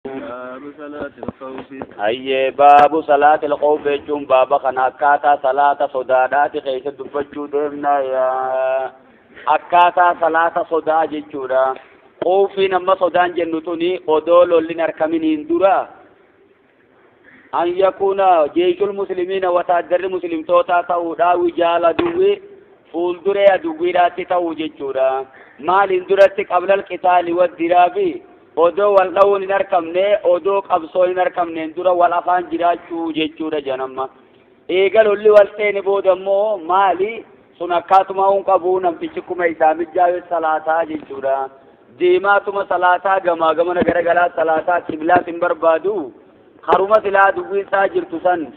باب صلاة الخوف. Hayyee, باب صلاة الخوف jechuun baaba kana akkaataa salaata sodaadhaati keessa dubbachuu deemna. Akkaataa salaata sodaa jechuudha. Khawfiin amma sodaan jennu tuni odoo lolli harkaminiin dura أن يكون جيش المسلمين wataaddarri muslimtootaa ta'uudha وجاه العدو fuulduree aduwwiidhaatti ta'uu jechuudha. Maaliin duratti? قبل القتال والضراب odoo wal dha'uun hin argamne, odoo qabsoo hin argamneen dura wal afaan jiraachuu jechuudha janamma. Eega lolli wal seene booda immoo maali sun akkaatuma hun qabu, namtichi kuma isaa mijaawe salaataa jechuudha. Deemaatuma salaataa, gamaa gamana garagalaa salaataa, qiblaas hin barbaadu. Haruma silaa aduwwiin isaa jirtu san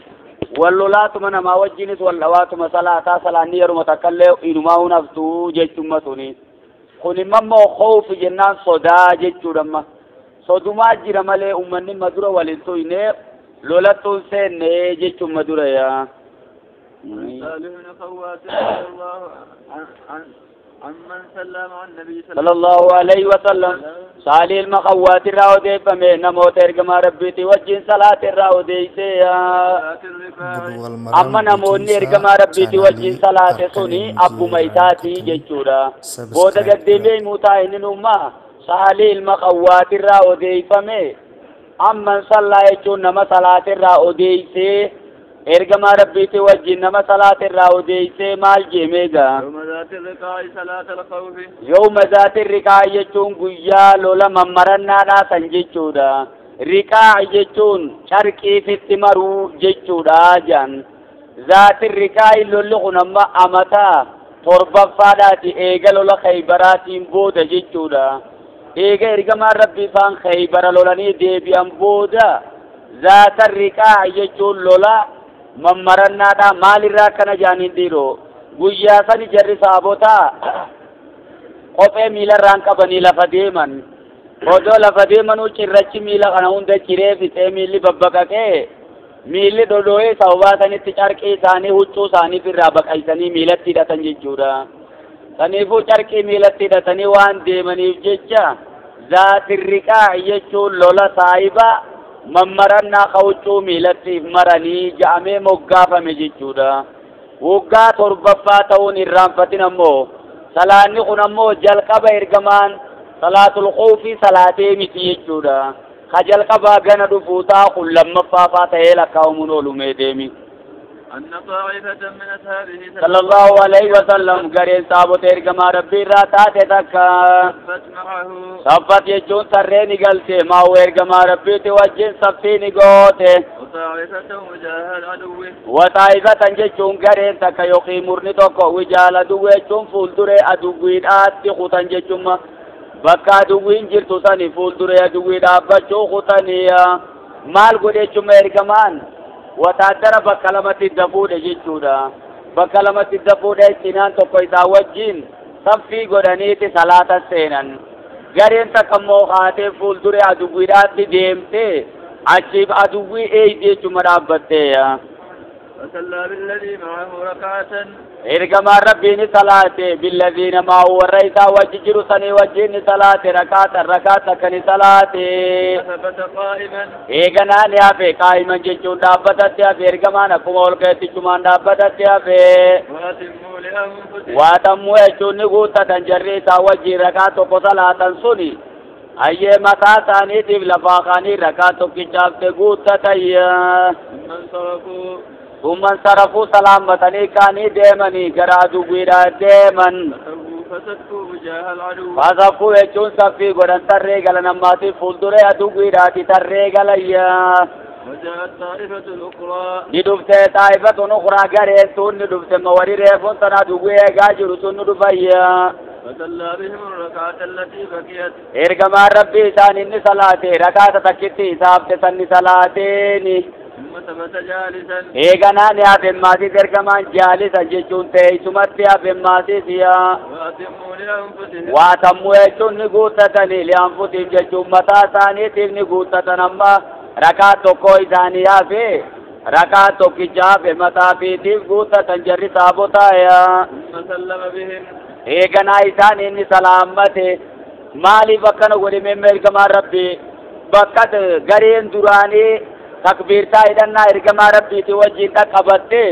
wal lolaatuma, namaa wajjinis wal dhawaatuma salaataa, salaanni yeruma takkallee inumaa hun haftuu jechumma suni. Kun immoo khawfi jennaan sodaa jechuudha. Sodumaa jira malee ummanni madura waliin tuyne, lolattuun seenne jechumma dura yaa. صالح بن خوات رضي الله عن عمن صلى مع النبي صلى الله عليه وسلم. Saalih ilma Khawwaat irraa odeeffame, namoota ergamaa Rabbiitii wajjin salaata irraa odeeyse. صلاة الرقاع. Giddugala Amma namoonni guutuu ergamaa isaa Rabbiitii wajjin chaanaalii salaate Harka suni MJ abbuma irraa isaatii argatanii jechuudha. Booda subscribe gaddeemee godhaa. himuu ta'a inni nummaa Saalih ilma Khawwaat irraa odeeffame. عمن صلى jechuun nama salaate irraa odeeysee, ergamaa Rabbiitii wajjin nama salaate irraa odeeysee maal jeemeegaa? يوم ذات الرقاع صلاة الخوف. يوم ذات الرقاع jechuun guyyaa lola mammarannaadhaa san jechuudha. رقاع jechuun carqii fitti maruu jechuudha jedhan. ذات الرقاع lolli kun amma amataa torbaffaadhaati eega lola Khaybaraatiin booda jechuudha. Eega ergamaan Rabbii faan Khaybara lolanii deebi'an booda ذات الرقاع jechuun lola mammarannaadha. Maalirraa akkana jaaniin dhiiroo? Guyyaa sani jarri saabotaa kophee miilarraan qabanii lafa deeman. Odoo lafa deemanuu cirrachi miila kana hunda ciree fixee, miilli babbaqaqee, miilli dhodhoo'ee, sababaa sanitti carqii isaanii huccuu isaaniif irraa baqaysanii miilatti hidhatan jechuudha. Saniifuu carqii miilatti hidhatanii waan deemaniif jecha ذات الرقاع jechuun lola saahiba mammarannaa ka huccuu miilatti maranii ja'amee moggaafame jechuudha. Waggaa torbaffaa ta'uun irraanfatin. Ammoo salaanni kun ammoo jalqaba ergamaan صلاة الخوف salaatee miti jechuudha. Ka jalqabaa gana dhufuu ta'a, kun lammaffaa faa ta'ee lakkaa'amuun oolumee deemi. أن طائفة من أصحابه صلى الله عليه وسلم gareen saabota ergamaa Rabbii irraa taate takka صفت معه. صفت jechuun tarree ni galte, معه ergamaa Rabbiiti wajjin saffii ni goote. وطائفة وجاه العدو. وطائفة jechuun gareen takka yookiin murni tokko, وجاه العدو jechuun fuulduree aduwwiidhaatti kutan jechuun bakka aduwwiin jirtu sani fuulduree aduwwii dhaabbachuu kutanii. Maal godhe jechuun ergamaan wataadara bakka lamatti dafuudhe jechuudha. Bakka lamatti dafuudhe, cinaan tokko isaa wajjin saffii godhaniiti salaata seenan. Gareen takka immoo kaatee fuulduree aduwwiidhaatti deemtee achiif aduwwii eeydi jechuma dhaabbattee. فصلى بالذي معه ركعة. Ergamaan Rabbii ni salaate, بالذين معه warra isaa wajji jiru sanii wajjin ni salaate, ركعة rakaa takka ni salaate. فثبت قائما. Eeganaa ni hafe, قائما jechuun dhaabbatatti hafe, ergamaan akkuma ol ka'ettichumaan dhaabbatatti hafe. وأتموا لأنفسهم. وأتموا jechuun ni guuttatan, jarri isaa wajjin rakaa tokko salaatan suni ayyee mataa isaaniitiif lafaa kaanii rakaa tokkichaafte guuttatayya. ثم انصرفوا. ثم انصرفوا salaammatanii kaanii deemanii gara aduwwiidhaa deeman. فسووا فصفوا وجاه العدو. فصفوا jechuun saffii godhan, tarree galan, ammaatiif fuulduree aduwwiidhaati tarree galayya. وجاءت طائفة أخرى. Ni dhufte طائفة أخرى gareen tun ni dhufte, ma warri reefuun tana aduwwii eegaa jiru sun ni dhufayya. فصلى بهم الركعة التي بقيت. Ergamaan Rabbii isaan inni salaate rakaata takkitti isaafte san ni salaateeni. ثم ثبت جالسا. Eeganaa ni hafe maatiif ergamaan, جالسا jechuun teessumatti hafe maatiif yaa. وأتموا لأنفسهم. وأتموا jechuun ni guuttatanii, لأنفسهم jechuun mataa isaaniitiif ni guuttatan. Amma rakaa tokko isaanii hafe, rakaa tokkicha hafe mataa fiitiif guuttatan jarri saabotaa yaa. ثم سلم بهم. Eeganaa isaan inni salaammate. Maaliif akkana godhe meemma ergamaan Rabbii? Bakka gareen duraanii takbiirtaa hidhannaa ergamaa rabbiitii wajjin dhaqqabatte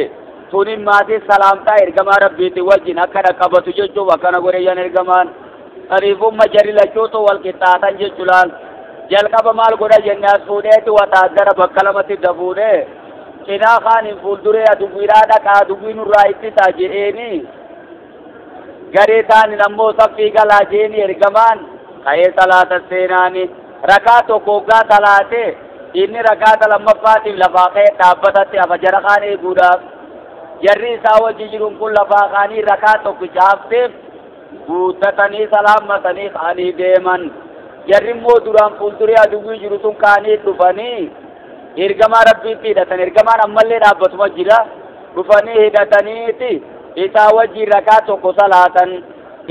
tunin maatii salaamtaa ergamaa rabbiitii wajjin akka dhaqqabatu jechuuf akkana godhe ergamaan. Saniifumma jarri lachuutu wal qixxaatan jechuu laal. Jalqaba maal godha jenne as fuudheeti wataaddara bakka lamatti dafuudhee cinaa kaaniin fuulduree aduwwiidhaa dhaqaa aduwwii nurraa ittisaa jedheeni garee taanin ammoo saffii galaa jeeni ergamaan ka'ee salaata seenaani rakaa tokko hoggaa salaate inni rakaata lammaffaatiif lafaa ka'ee dhaabbatatti hafa jara kaan eeguudhaaf jarri isaa wajji jiruun kun lafaa kaanii rakaa tokkicha hafteef guuttatanii salaammatanii kaanii deeman. Jarri immoo duraan fuulduree aduwwii jiru sun kaanii dhufanii ergamaa rabbiitti hidhatan. Ergamaan ammallee dhaabbatuma jira. Dhufanii hidhataniiti isaa wajjin rakaa tokko salaatan.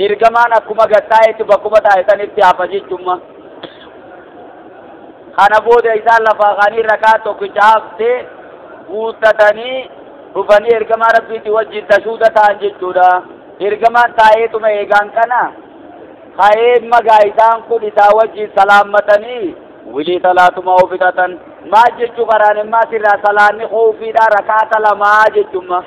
Ergamaan akkuma gattaa'etti bakkuma taa'etanitti hafa jechumma. Kana booda isaan lafaa kaanii rakaa tokkicha haftee guuttatanii dhufanii ergamaa rabbiitti wajjin tashuuda ta'an jechuudha. Ergamaan taa'eetuma eegaan kana ka'ee magaa isaan kun isaa wajjin salaammatanii wilii salaatuma ofitatan. Maal jechuu karaan immaa sirraa salaanni khoofiidha rakaata lamaa jechumma.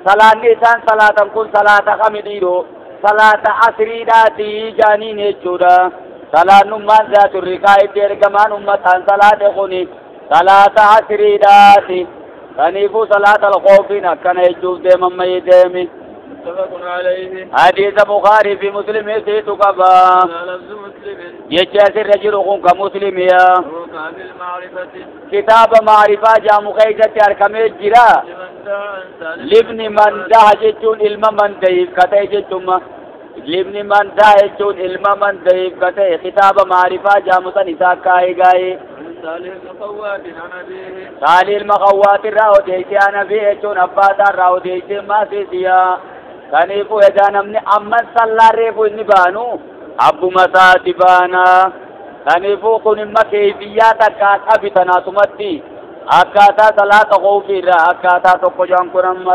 Salaanni isaan salaatan kun salaata kami dhiiroo? Salaata asriidhaati jaaniin jechuudha. Salaannummaan zaatu riqaa itti ergamaan ummataan salaate kuni salaata asriidhaati. Kaniifuu salaata alkhoofiin akkana jechuuf deeman mayii deemi. متفق عليه. حديث بخاري في مسلم سيتقبا. لفظ مسلم. يجاس الرجل خنك مسلم يا. كتاب معرفة جامو خيزة أركمي جرا. لابن من ده جتون علم من ضعيف كتئ جتون لابن من ده جتون علم من ضعيف كتئ كتاب معرفة جامو سنسا كاي گاي. صالح المقوات الراو ديسي أنا في جتون أباتا راو ديسي ما سيسيا. كنيفو إذا نمني أمن صلى ريفو إني بانو أبو مساتي بانا. كنيفو كن ما كيفيات أكاد أبي تناسمتي أكاتا صلاة خوفي را أكاتا تقجان كنم.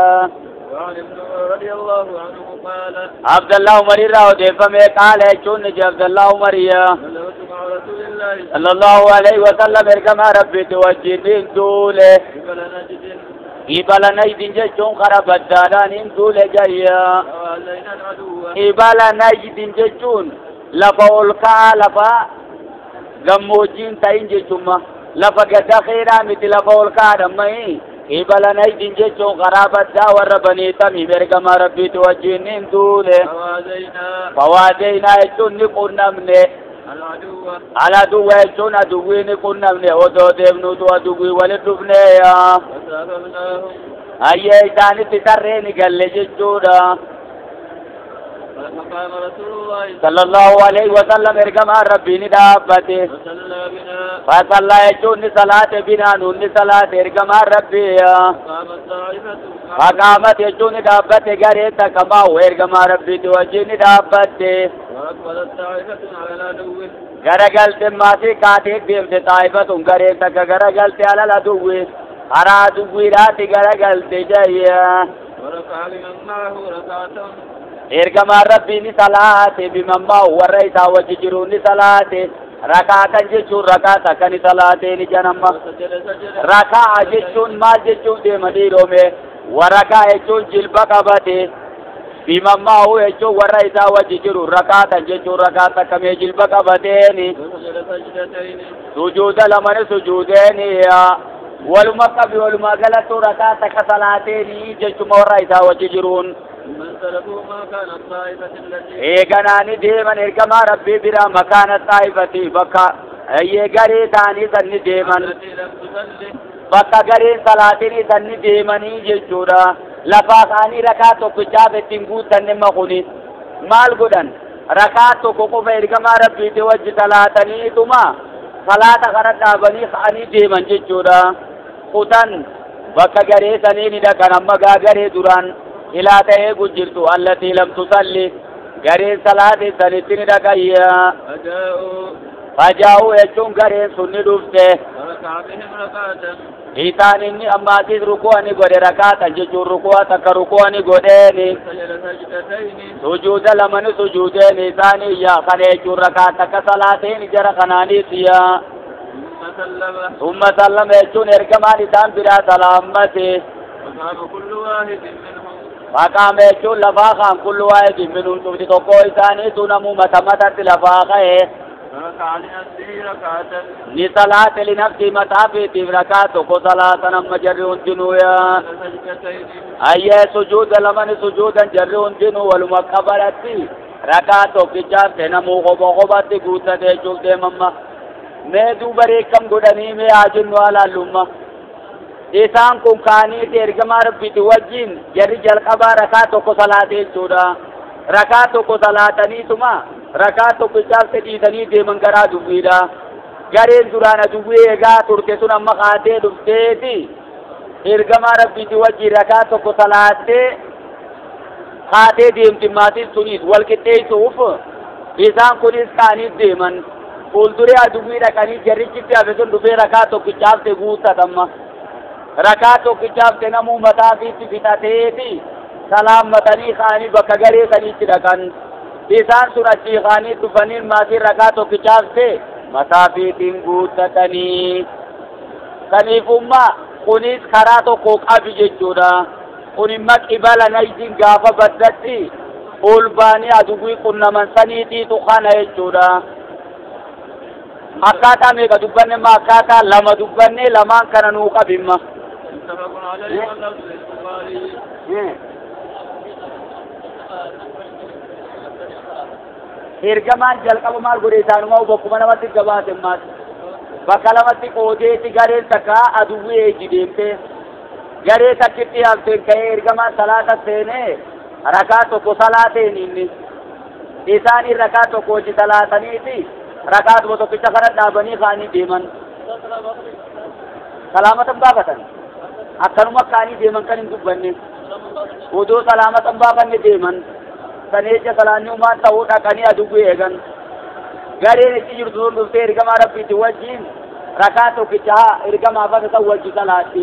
رضي الله عنه قال عبد الله عمر راو ديفا میں قال ہے چون عبد الله عمر صلى الله عليه وسلم اركما ربي توجه دوله قبل نجد جچون خراب داران دوله جایا قبل نجد جچون لفا القا لفا غموجين تاين جچوما لفا گدا خیرا مت لفا القا رمئی قبل نجد جچون خراب دا ور بنی تمی اركما ربي توجه دوله فوادینا چون قرنمنے على دوه چون دوی نے قرنمنے او دو دیونو تو دوی ول دبنے یا ايے دانی تترے نگلے جچودا صلى الله عليه وسلم اركما ربي ندابته فصلى چون صلاة بنا نون صلاة اركما ربي فقامت چون دابته گرے تکما اركما ربي توجه ندابته گرگلتے ماسی کاٹے دیمتے طائفتون گرے تک گرگلتے علی العدو ہرا دوی راتی گرگلتے جائیا ارکما ربی نی صلاة بمن معه ورئیسا وججرون نی صلاة رکعتا جچون رکعتا کنی صلاة نی جنم رکع جچون مال جچون دیم دیرو میں ورکع جچون جلبہ قبتے بمن معه جچون ورئیسا وججرون رکعتا جچون رکعتا کمی جلبہ قبتے سجود لمن سجودینی ولما قبی ولما غلطو رکعتا کصلاتینی جچون ورئیسا وججرون اے دیمن ارکما ربی برا مکان الطائفتی بکا اے گری دانی سنی دیمن بکا گری صلاتینی سنی دیمنی جچورا لفا خانی رکاتو کچاب تنگو تن مخونی مال گدن رکاتو کو ارکما ربی توجہ صلاتنی تما صلات خرطا بنی خانی دیمن جچورا خودن بکا گری سنی ندکن اما گا گری دوران إلى تهجرت التي لم تصلي غري صلاة سنتين ركعيا فجاءوا يجون غري سني دفته إيتان إني أما تيز ركوعني غري ركعة ججور ركوع تك ركوعني غريني سجود لمن سجودين إيتان يا خني جور ركعة تك صلاتين جر خناني سيا سلم ثم سلم يجون إرجمان إسان برا سلامته وذهب كل واحد منهم فقام يجون لفاقا كل واحد منهم شفت تقو إساني سنمو متمتت لفاقه فركع لنفسه ركعة نصلاة لنفسه متافي ركعة صلاة نم جرون جنويا سجدتين أي سجود لمن سجودا جرون جنو ولمكبرتي ركعة كجار تنمو غبا غباتي قوتا دي شوف دي مما mee duuba reekkam godhanii mee haa jennu haalaallumma isaan kun kaaniiti ergamaa rabbiiti wajjin jarri jalqabaa rakaa tokko salaate jechuudha rakaa tokko salaataniituma rakaa tokkichaaf dhiisanii deeman garaa dubbiidha gareen duraan aduwwii eegaa turte sun amma kaatee dhufteeti ergamaa rabbiiti wajjin rakaa tokko salaattee kaatee deemti maatiin sunis wal qixxeessuuf isaan kunis kaaniif deeman fuulduree aduwwii dhaqanii jarrichitti hafe sun dhufee rakaa tokkichaaf ta'e guuttatamma rakaa tokkichaaf ta'e namuu mataa ofiitti fixateeti salaammatanii kaanii bakka garee saniitti dhaqan isaan sun achii kaanii dhufanii maatiin rakaa tokkichaaf ta'e mataa ofiitiin guuttatanii saniifummaa kunis karaa tokko qabi jechuudha kun imma qibala naydiin gaafa baddatti ol baanii aduwwii qunnaman saniitiitu kana jechuudha. Akkaataa meeqa dubbanne ma akkaataa lama dubbanne lamaan kana nuu qabimma. متفق عليه واللفظ للبخاري Ergamaan jalqaba maal godhe isaanuma bakkuma namatti gabaase maas bakka lamatti qoodeeti gareen takka aduwwii eegi deemte garee takkitti hafteen ka'ee ergamaan salaata seenee rakaa tokko salaateen inni isaanii rakaa tokko hojii salaataniiti rakaatuma tokkicha kana dhaabanii kaanii deeman salaamatan baafatan akkanuma kaanii deeman kan hin dubbanne odoo salaamatan baafanne deeman saneecha salaanni umaan ta'uu dhaqanii aduwwii eegan gareen itti jirtu sun dhuftee ergamaa rabbiitti wajjin rakaa tokkicha haa ergamaa fasa san wajji salaatti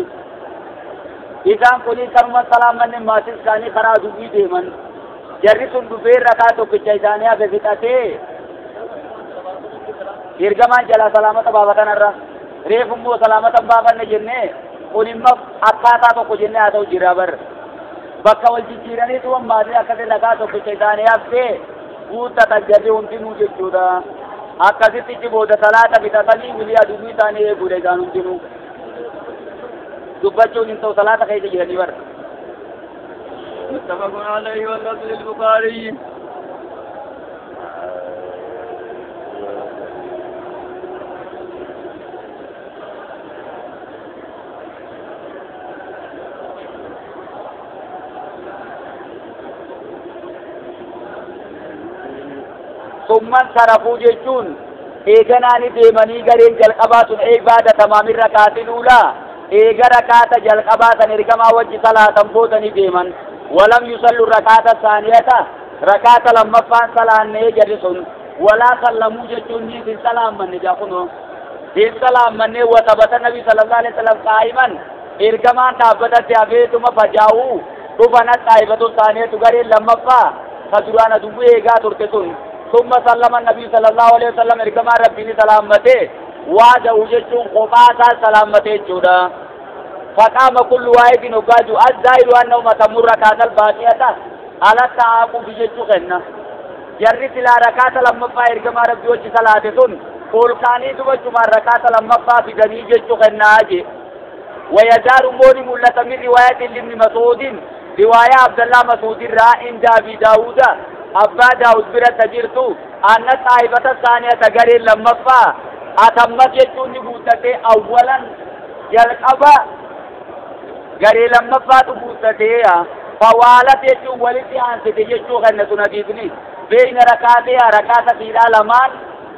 isaan kunis kanuma salaamanne maatis kaanii karaa aduwwii deeman jarri sun dhufee rakaa tokkicha isaanii hafe fixatee ergamaan jalaa salaamata baafatanarra reefu immoo salaamata hin baafanne jennee kun imma akkaataa tokko jennee haa ta'u jira bar bakka wal jijjiiranii tuwan maatii akkasi rakaa tokkicha isaanii haftee guuttatan jarri hundinuu jechuudha akkasitti ichi booda salaata fixatanii wilii aduwwii isaanii eeguudha isaan hundinuu dubbachuun hin ta'u salaata keessa jiranii bar متفق عليه واللفظ للبخاري ثم انصرفوا jechuun eeganaani deemanii gareen jalqabaa sun ibaada tamaamin rakaatin uulaa eega rakaata jalqabaa san ergamaa wajji salaatan boodanii deeman walam yusallu rakaata saaniyata rakaata lammaffaan salaannee jarri sun walaa sallamuu jechuun ni hin salaammanne jaa kunoo hin salaammanne watabata nabi sallallahu alaihi wasallam qaa'iman ergamaan dhaabbatatti hafeetuma fajaa'uu dhufan xaa'ibatu saaniyatu gareen lammaffaa ka duraan aduwwii eegaa turte sun ثم سلم النبي صلى الله عليه وسلم إرجما ربي سلامته وعده جتون قباتا سلامته جودا فقام كل واحد وقاجو الظاهر أنه متمر ركعة الباقية على التعاقب جتو خنا جري تلا ركعة لما فا إرجما ربي وجه صلاة قول كاني دوبا ركعة لما فا في دني جتو خنا أجي ويزار موني ملة من رواية لابن مسعود رواية عبد الله مسعود را عند أبي داود أبا داود برا تجرتو أن طائفة الثانية غير لما فا أتمت يجون بوتته أولا يلقبا غير لما فا تبوتته فوالت يجون ولتي أنت يجون خنة نديبني بين ركعتها ركعة تيرا لمان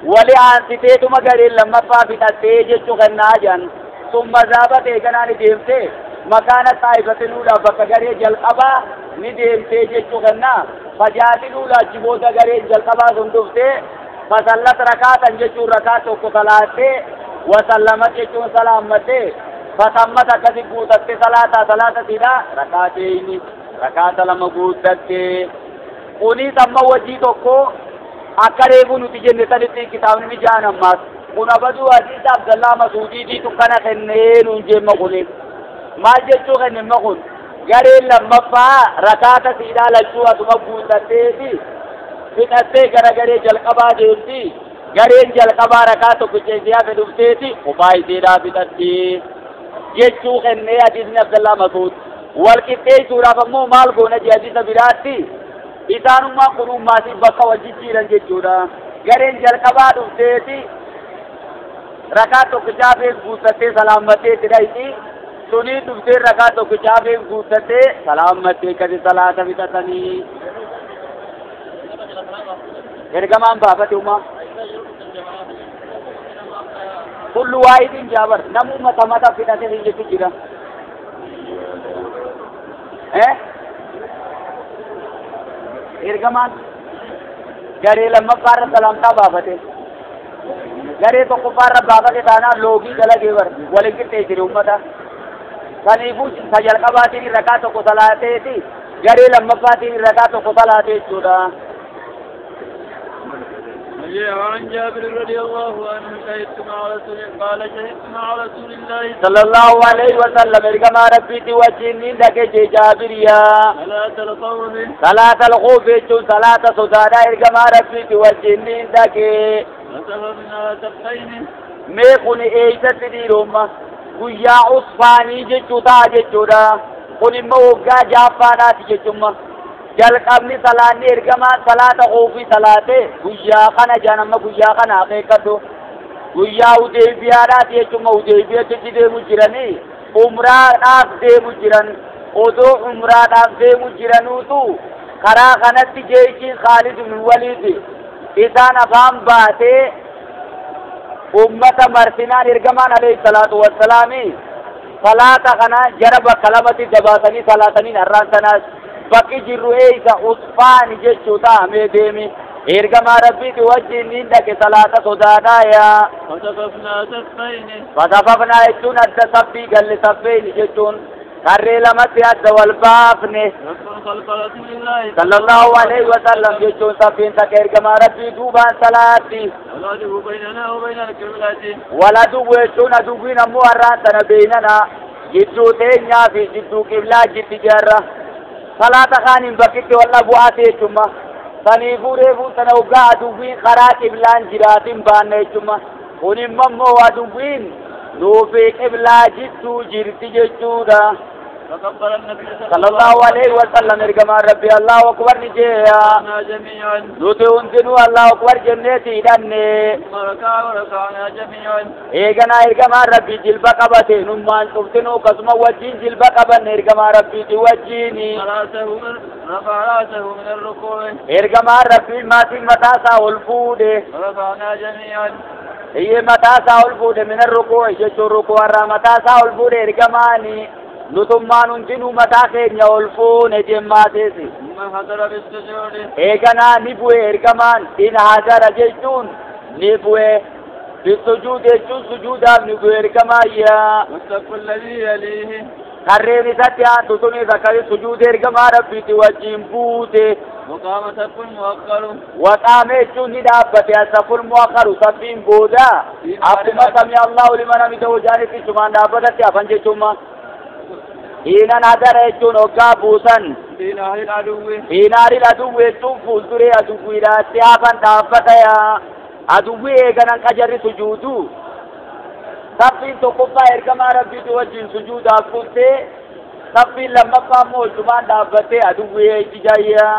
ولي أنت تما غير لما فا بتته يجون خنة جن ثم ذهبت إيقناني ديمته مكان طائفة الأولى بكغري جلقبا نديمته يجون خنة فجاءت الأولى جبوتا غري جلقبا سندفته فصلت ركعة جچو ركعة کو صلاته وسلمت جچو سلامته فتمت كذي قوتت صلاة صلاة تیرا ركعتين ركعة لما قوتت اني تم وجي تو کو اکرے بو نتی جنے سنتی کتاب میں جان اماس Kun abaduu hadiisa Abdallaa Masuudiitiitu kana kennee nuun jeemma kuni. Maal jechuu kennimma kun? Gareen lammaffaa rakaata siidhaa lachuu asuma guutatteeti fixattee gara garee jalqabaa deemti. Gareen jalqabaa rakaa tokkicha isii hafe dhufteeti kophaa isiidhaa fixatti jechuu kennee hadiisni Abdallaa Masuud. Wal qixxeessuudhaaf ammoo maal goona jee hadiisa biraatti isaanummaan kun ummaasiif bakka wal jijjiiran jechuudha. Gareen jalqabaa dhufteeti rakaa tokkicha hafees guuttattee salaammattee itti dhayti. Sunii dhuftee rakaa tokkicha hafees guuttattee salaammattee akkasi salaata fixatanii. Ergamaan baafate uumaa. Kullu waahidin jaabar namuu mata mata fixatee hin jechu jira. Ergamaan garee lammaffaarra salaamtaa baafate. Garee tokkoffaarra baafate taanaan loogii dalagee bar waliin qixxeessine uummata. Kanaafuu isa jalqabaatiin rakaa tokko salaateeti garee lammaffaatiin rakaa tokko salaatee jechuudha. وعن جابر رضي الله عنه شهدت مع رسول قال شهدت مع رسول الله صلى الله عليه وسلم إرجما ربي وجهني لك جابر يا صلاة الخوف صلاة الخوف صلاة صدارة إرجما ربي وجهني لك فصففنا صفين ميكون إيسا تديرهم ويا عصفاني جتشوتا جتشودا قل إما وقا جافانات جتشوما jalqabni salaanni ergamaan salaata qoofii salaate guyyaa kana jaanamma guyyaa kana akeekkadhu guyyaa Hudeybiyaadhaati jechuun Hudeybiyaatti deemu jiranii umraadhaaf deemu jiran odoo umraadhaaf deemu jiranuutu karaa kanatti jeeshiin Khaalid ibn Waliid isaan afaan baatee ummata marsinaan ergamaan alayhi salaatu wassalaami salaata kana jara bakka lamatti dabaasanii salaataniin har'aan tanaas bakki jirru eeysa usfaani jechuu ta'a deemi ergamaa rabbiiti wajjin niin dhaqe salaata sodaadhaa yaa fasafafnaa saffayni fasafafnaa jechuun adda saffii galle saffeeni jechuun karree lamatti adda wal baafne sallallahu alaihi wasallam jechuun saffiin takka ergamaa rabbii duubaan salaatti waladubu jechuun aduwwiin ammoo har'aan tana beeynana jidduu teenyaa fi jidduu qiblaa jitti jarra salaata kaaniin bakkitti walla bu'aate jechuma saniifuu reefuu sana hoggaa aduwwiin karaa qiblaan jiraatin baanna jechuma kun immoo aduwwiin nuufi qiblaa jidduu jirti jechuudha. Sallallahu alaihi wasallam ergamaan rabbi Allahu akbar ni jeeya nuti hundinuu Allahu akbar jenneeti hidhanne eeganaa ergamaan rabbi jilba qabate nummaan cuftinuu akkasuma wajjin jilba qabanne ergamaa rabbiiti wajjiini ergamaan rabbii maatiin mataasaa ol fuudhe iyyee mataasaa ol fuudhe mina rukuu jechuun rukuu irraa mataasaa ol fuudhe ergamaani nutummaan hundinuu mataa keenya ol fuune jemmaateesi. Eeganaa ni bu'e ergamaan in hadara jechuun ni bu'e bisujuud jechuun sujuudaaf ni bu'e ergamaayyaa. Karreen isatti aantu sunis akkasi sujuuda ergamaa rabbiiti wajjin buute. Waqaame jechuun ni dhaabbate asaful mu'akhkharu saffiin booda akkuma sami Allahu liman hamidahu jaanitti cumaan dhaabbatatti hafan jechuuma. Hiinan hadara jechuun hoggaa buusan fiinaaril aduwwi jechuun fuulduree aduwwiidhaatti hafan dhaabbataya aduwwi eeganan qajarri sujuudu saffiin tokkoffaa ergamaa rabbiitu wajjin sujuudaaf kuttee saffiin lammaffaa immoo cumaan dhaabbattee aduwwi eejjijayya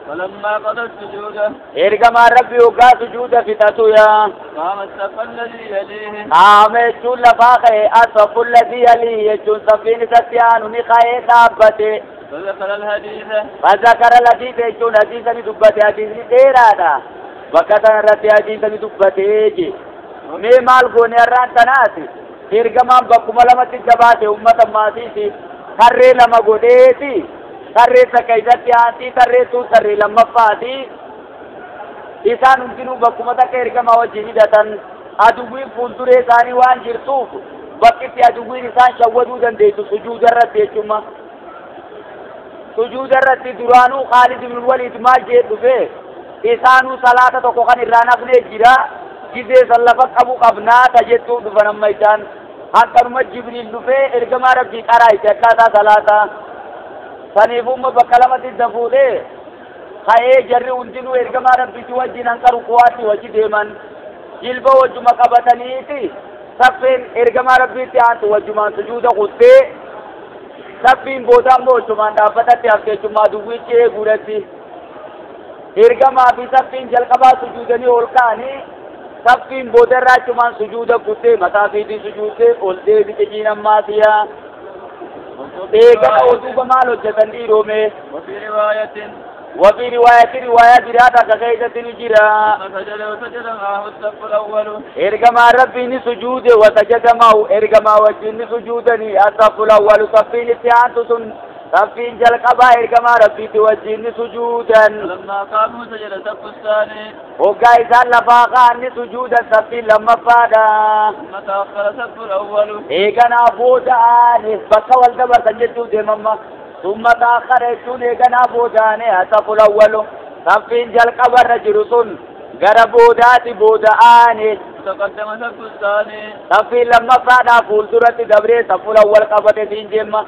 فلما قضى السجود ergamaan rabbi hoggaa sujuuda fixatuya قام الصف الذي يليه qaama jechuun lafaa ka'e asaffu alladhii yalihi jechuun saffiin isatti aanu ni ka'ee dhaabbate فذكر الحديث فذكر الحديث jechuun hadiisa ni dubbate hadiisni dheeraadha bakka sana irratti hadiisa ni dubbatee je mee maal goone har'aan tanaati ergamaan bakkuma lamatti jabaate ummata maasiiti tarree lama godheeti tarree takka isatti aantii tarree tun tarree lammaffaati isaan hundinuu bakkuma takka ergamaa wajjin hidhatan aduwwiin fuulduree isaanii waan jirtuuf bakkitti aduwwiin isaan shawwaduu dandeessu sujuuda irratti jechuma sujuuda irratti duraanuu Khaalid ibn Waliid maal jee dhufe isaanuu salaata tokko kan irraa nafnee jira Gizee san lafa qabu qabnaa tajettuuf dhufan amma isaan hanqanuma Jibriil dhufee ergamaa Rabbii qaraa itti akkaataa salaataa saniifumma bakka lamatti dafuudhee ka'ee jarri hundinuu ergamaa Rabbiitti wajjin hanqa rukuwaatti wajji deeman jilba wajjuma qabataniiti saffeen ergamaa Rabbiitti aantu wajjumaan sujuuda kuttee saffiin booda ammoo wajjumaan dhaabbatatti hafteechummaa duwwichi eeguudhatti ergamaa fi saffiin jalqabaa sujuudanii ol ka'anii saffiin booda irraa achumaan sujuuda kuttee mataa fiitii sujuudee ol deebite jiinammaasiya eegala oduuba maal hojjetan dhiiroome وفي رواية وفي رواية رواية براتك كيسة نجرا فسجد وسجد معه الصف الأول إرجما ربي سجود وسجد معه إرجما وجن سجودني الصف الأول صفين اتعانتسن صفين جلقبا إرجما ربي توجن سجودا لما قاموا سجد الصف الثاني وقا إسان لفاقا أني سجودا صفين لما فادا ثم تأخر الصف الأول إيقنا بوداني بكا والدبر سجدوا ديمما ثم تأخر يجون إيقنا بوداني الصف الأول صفين جلقبا رجل غر بوداتي بوداني تقدم الصف الثاني صفين لما فادا فولدرتي دبري صف الأول قبتي دين جيما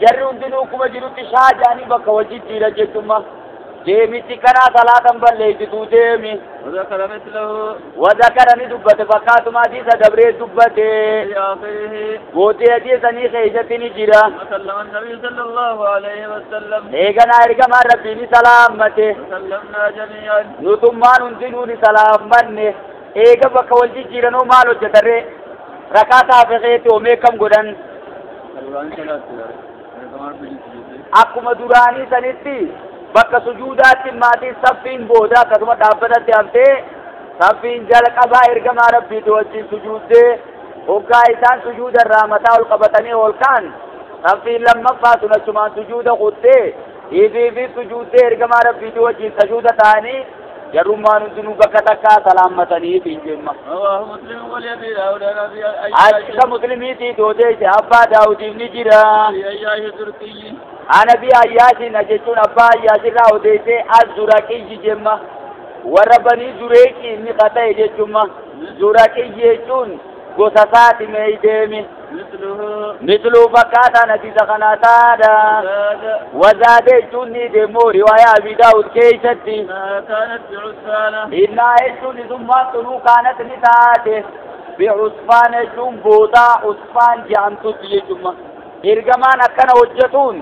jarri hundinuu kuma jirutti shaajaanii bakka wajji jira jechuma deemichi kanaa salaatan balleessituu deemi وذكر مثله وذكر ni dubbate fakkaatuma hadiisa dabree dubbate في آخره booddee hadiisanii keeysatti ni jira وسلم النبي صلى الله عليه وسلم eeganaa ergamaan Rabbii ni salaammate وسلمنا جميعا nutummaan hundinuu ni salaammanne eega bakka wal jijjiiranoo maal hojjetarree rakaataa feqeeti hoomee kam godhan akkuma duraanii sanitti bakka sujuudaatti maatiin saffiin booda akkasuma dhaabbatatti haftee saffiin jalqabaa ergamaa Rabbiitti wajjin sujuuddee hoggaa isaan sujuuda irraa mataa ol qabatanii ol ka'an saffiin lammaffaa sun achumaan sujuuda kuttee ifiifi sujuuddee ergamaa Rabbiitti wajjin sujuuda ta'anii jarrummaan hundinuu bakka takkaa salaammataniif hin jemma. رواه مسلم ولأبي داود عن أبي Achisa Muslimiitii doodeesse Abbaa Daawudiif ni jira. أياش التركي Ana bi Ayyaashin jechuun abbaa Ayyaashirraa odeessee Az-Zuraqiyyi jemma. Warra banii Zureeqii inni qata'e jechumma. Zuraqiyyi jechuun gosa isaati mee deemi. مثله Misluu fakkaataan hadiisa kanaa taadha. زاد Wazaade jechuun ni deemmoo riwaayaa Abi Daawud keessatti. إنها كانت بعسفانة Innaa jechuun isummaan tunuu kaanat ni taate. Bi'usfaan jechuun boodaa Usfaan jedhamtutti jechumma. Ergamaan akkana hojjetuun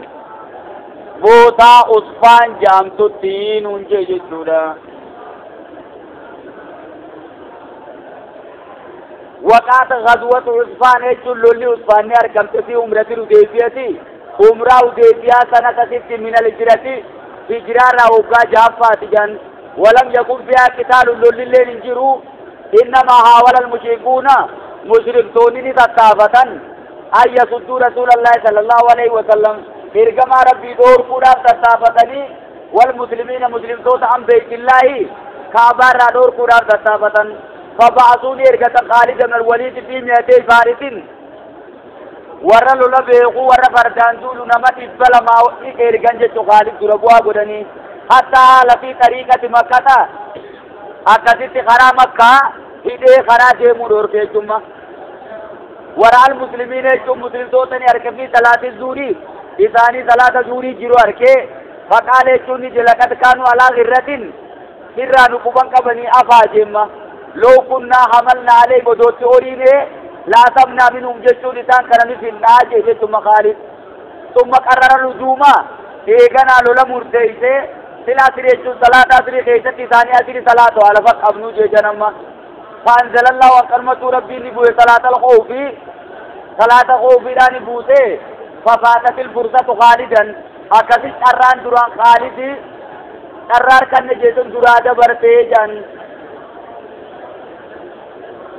bootaa Usfaan jedhamtutti nuun jee jechuudha. Waqaata ghazwatu Usfaan jechuun lolli Usfaan ni argamte fi umrati Hudeybiyati. Umraa Hudeybiyaa sana akkasitti minal hijrati hijraarraa waggaa jahaffaati jedhan. ولم يكن فيها قتال للين انجروا إنما حاول المشركون مشركتون تكافة أن يصدوا رسول الله صلى الله عليه وسلم إرجما ربي دور كودا تكافتني والمسلمين مسلم توت عن بيت الله كعبة دور كودا تكافة فبعثوني إرجة خالد بن الوليد في 200 فارس ورا لولا بيقو ورا فردان دولو نمت إبلا ما إرجان جتو خالد دربوا قدني حتى لفي طريقة مكة أكثت خرا مكة هدي خرا ديمو دور كيجمع وراء المسلمين جو مسلم توتني أركبي صلاة الزوري إساني صلاة الزوري جيرو أركي فقال چوني جلقت كانوا على غرة سرا نقبان كبني أفا جمع لو كنا حملنا عليه بدوت أوريني لا سبنا منهم جسون إسان كرمي في الناجي ثم خالد ثم قرر اللزوم إيغانا لولا مرتئسي سلا سري چون صلاة سري خيشت إساني أسري صلاة على فق أبنو جنما فأنزل الله وكلمة ربي نبوه صلاة الخوف صلاة الخوف لا نبوته ففاتت الفرصة خالدا أكثر أران دران خالد أرار كان جيسون دراد برتيجا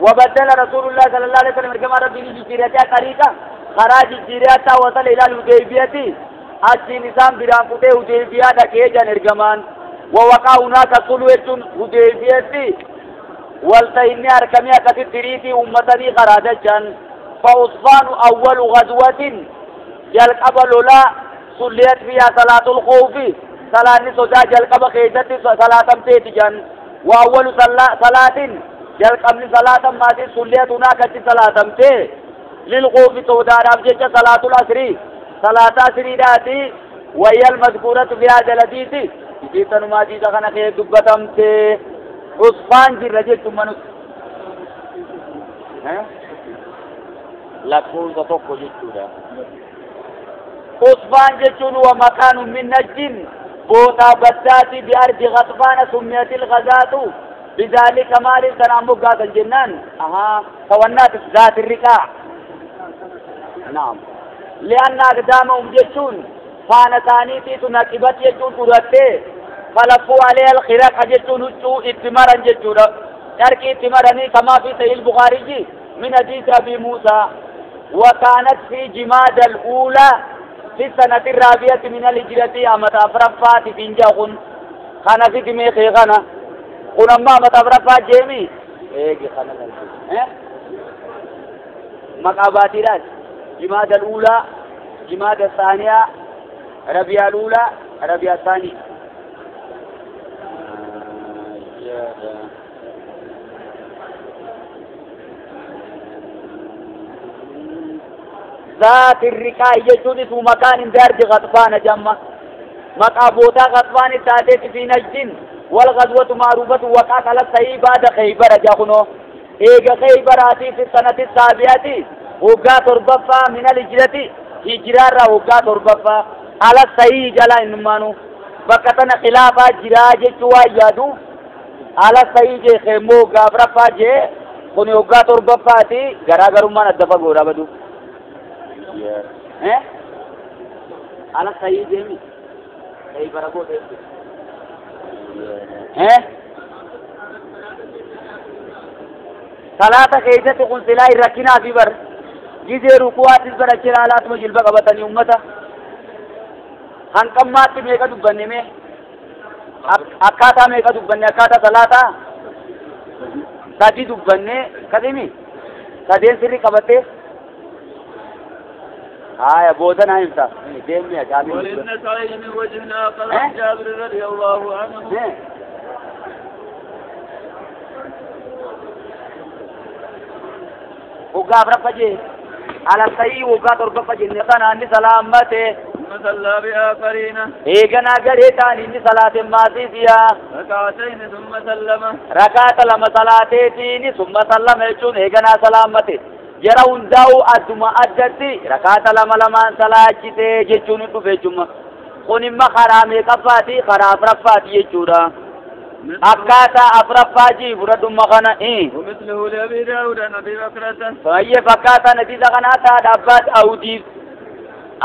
وبدل رسول الله صلى الله عليه وسلم كما ربي نجيرتا طريقة خراج جيرتا وصل إلى الحديبية أجي نظام بران كته حديبية دكيجا نرجمان ووقع هناك صلوة حديبية والتإني أركمي أكثر تريتي أمتني خراجا فعثمان أول غزوة جلقب لولا صليت فيها صلاة الخوف صلاة سودا جلقب خيزة صلاة تيتجا وأول صلاة jalqabni salaata maatii sulleetu naa katti salaatamte lilquufi sodaadhaaf jecha salaatul asrii salaata asriidhaati wayya almadkuuratu fi haadha alhadiisi isii tanumaa hadiisa kana kee dubbatamte usfaan jirra jechuun manus lakkoofsa tokko jechuudha. Usfaan jechuun wa makaanu min najjin bootaa baddaati biardi ghatfaana summiyatil ghazaatu bizaalika maaliif sanaan moggaasan jennaan ahaa tawannaati zaati riqaa naam li'anna aqdaamahum jechuun faana isaaniitiitu naqibat jechuun fudhattee falaffuu alayha alkhiraqa jechuun huccuu itti maran jechuudha carqii itti maranii kamaa fi sahih bukhaariyyi من حديث أبي موسى وكانت في جماد الأولى في السنة الرابعة من الهجرة أمت أفرفات فنجاخن خانا في دميخي خانا قنما أمت أفرفات جيمي إيه خانا إيه مقاباتي راس جماد الأولى جماد الثانية ربيع الأولى ربيع الثاني ذات الرقاء يجون اسم مكان دار غطفان جمع مقابوتا غطفان تاتي في نجد والغزوة معروفة وقعت على الصحيح بعد خيبر جاخنو ايغا خيبراتي في السنة السابعة وقا تربفا من الهجرة هجرارا وقا تربفا على الصحيح جلا انمانو بكتنا خلافة جراج چوا يادو على الصحيح جي خيمو غابرفا جي خني وقا تربفا تي غرا غرمان الدفا غورا بدو eh ala sahi jemi sahi barago de eh salata keessa kun silai rakina fi bar gize rukuat is bar achira alat mo jilba qabatani ummata hanqammaatti meeqa dubbanne me akkaataa meeqa dubbanne akkaataa salata sadi dubbanne kadimi sadeen sirri qabatte آية بودنا إمتى ديمي يا جابر وللنسائي من وجه آخر عن جابر رضي الله عنه وقاف رفجي على الصحيح وقاف رفجي نقنا أني سلامته ثم صلى بآخرين إيقنا قريتان إني صلاة ماضي فيها ركعتين ثم سلم ركعت لما صلاتين ثم سلم يجون إيقنا سلامته jara hundaa'u adduma addatti rakaata lama lamaan salaachite jechuun dhufe jechuudha. Kun imma karaa meeqaffaati? Karaa afuraffaati jechuudha. Akkaataa afuraffaa jii fudhadhumma kana. ومثله لأبي داود عن أبي بكرة. Baay'ee fakkaataa natiija kanaa taadha abbaa Daawudiif.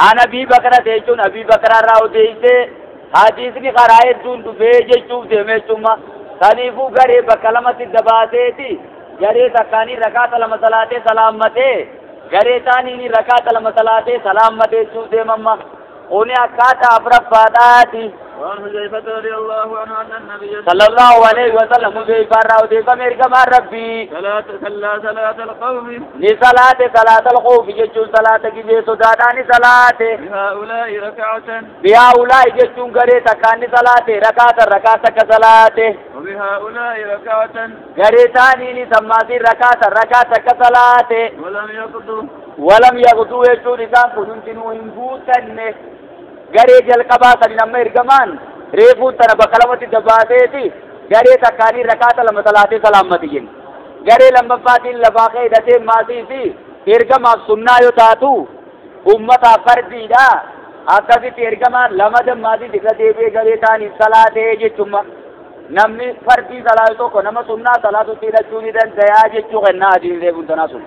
An Abii Bakra jechuun Abii Bakraa irraa odeessee hadiisni karaa hedduun dhufee jechuuf deeme jechuudha. Kanaafuu garee bakka lamatti dabaaseeti. Garee takkaanii rakaata lama salaatee salaammatee garee taaniin rakaata lama salaatee salaammatee jechuuf deemamma kuni akkaataa afuraffaadhaati. وعن حذيفة رضي الله عنه أن النبي صلى الله عليه وسلم حذيفة irraa odeeffame ergamaan rabbii صلى صلاة الخوف ni salaate salaata alkhawfi jechuun salaata gizee sodaadhaa ni salaate بهؤلاء ركعة bihaa'ulaa'i jechuun garee takkaan ni salaate rakaatan rakaa takka salaate وبهؤلاء ركعة garee taaniin sammaasiin rakaatan rakaa takka salaate ولم يقضوا ولم يقضوا jechuun isaan kun hundinuu hin guutanne garee jalqabaa saniin amma ergamaan reefuun tana bakka lamatti dabaaseeti garee takkaanii rakaata lama salaatee salaammati jenna garee lammaffaatiin lafaa ka'ee hidhatee maasii fi ergamaaf sunnaa yoo taatu ummataaf fardiidha akkasitti ergamaan lama dammaasii irra deebi'ee garee taaniif salaatee jechumma namni fardii salaatu tokko nama sunnaa salaatutti hidhachuu ni dandayaa jechuu kennaa adiin reefuun tanaa sun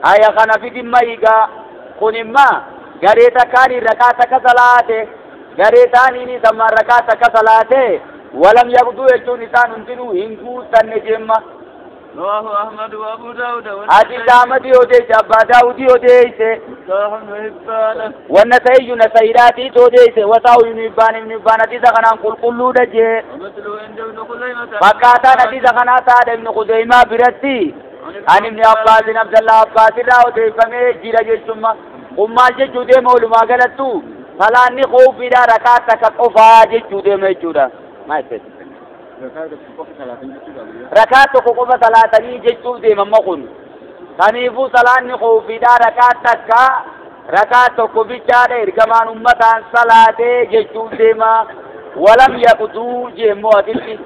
haya kana fidimma hiigaa kun imma garee takkaanii rakaa takka salaate garee taaniin sammaan rakaa takka salaate walam yaqduu jechuun isaan hundinuu hin guutanne jemma. رواه أحمد وأبو داود حديث أحمد odeesse Abbaa Daawudii odeesse وصححه ابن حبان والنسائي نسائراتي odeesse وصححه ابن حبان ابن حبان hadiisa kanaan qulqulluudha jee ومثله عند ابن خزيمة fakkaataan hadiisa kanaa taadha ibnu Khuzeymaa biratti an ibni Abbaasin Abdallah Abbaas irraa odeeffamee jira jechumma kun maal jechuu deema walumaa galattu salaanni khawfiidha rakaa takka qofaa jechuu deema jechuudha. Maal jechuudha? Rakaa tokko qofa salaatanii jechuuf deemamma kun. Kaniifuu salaanni khoofiidhaa rakaa takka rakaa tokko bichaadha ergamaan ummataan salaatee jechuuf deema. Walam yaqduu jeemmoo asitti.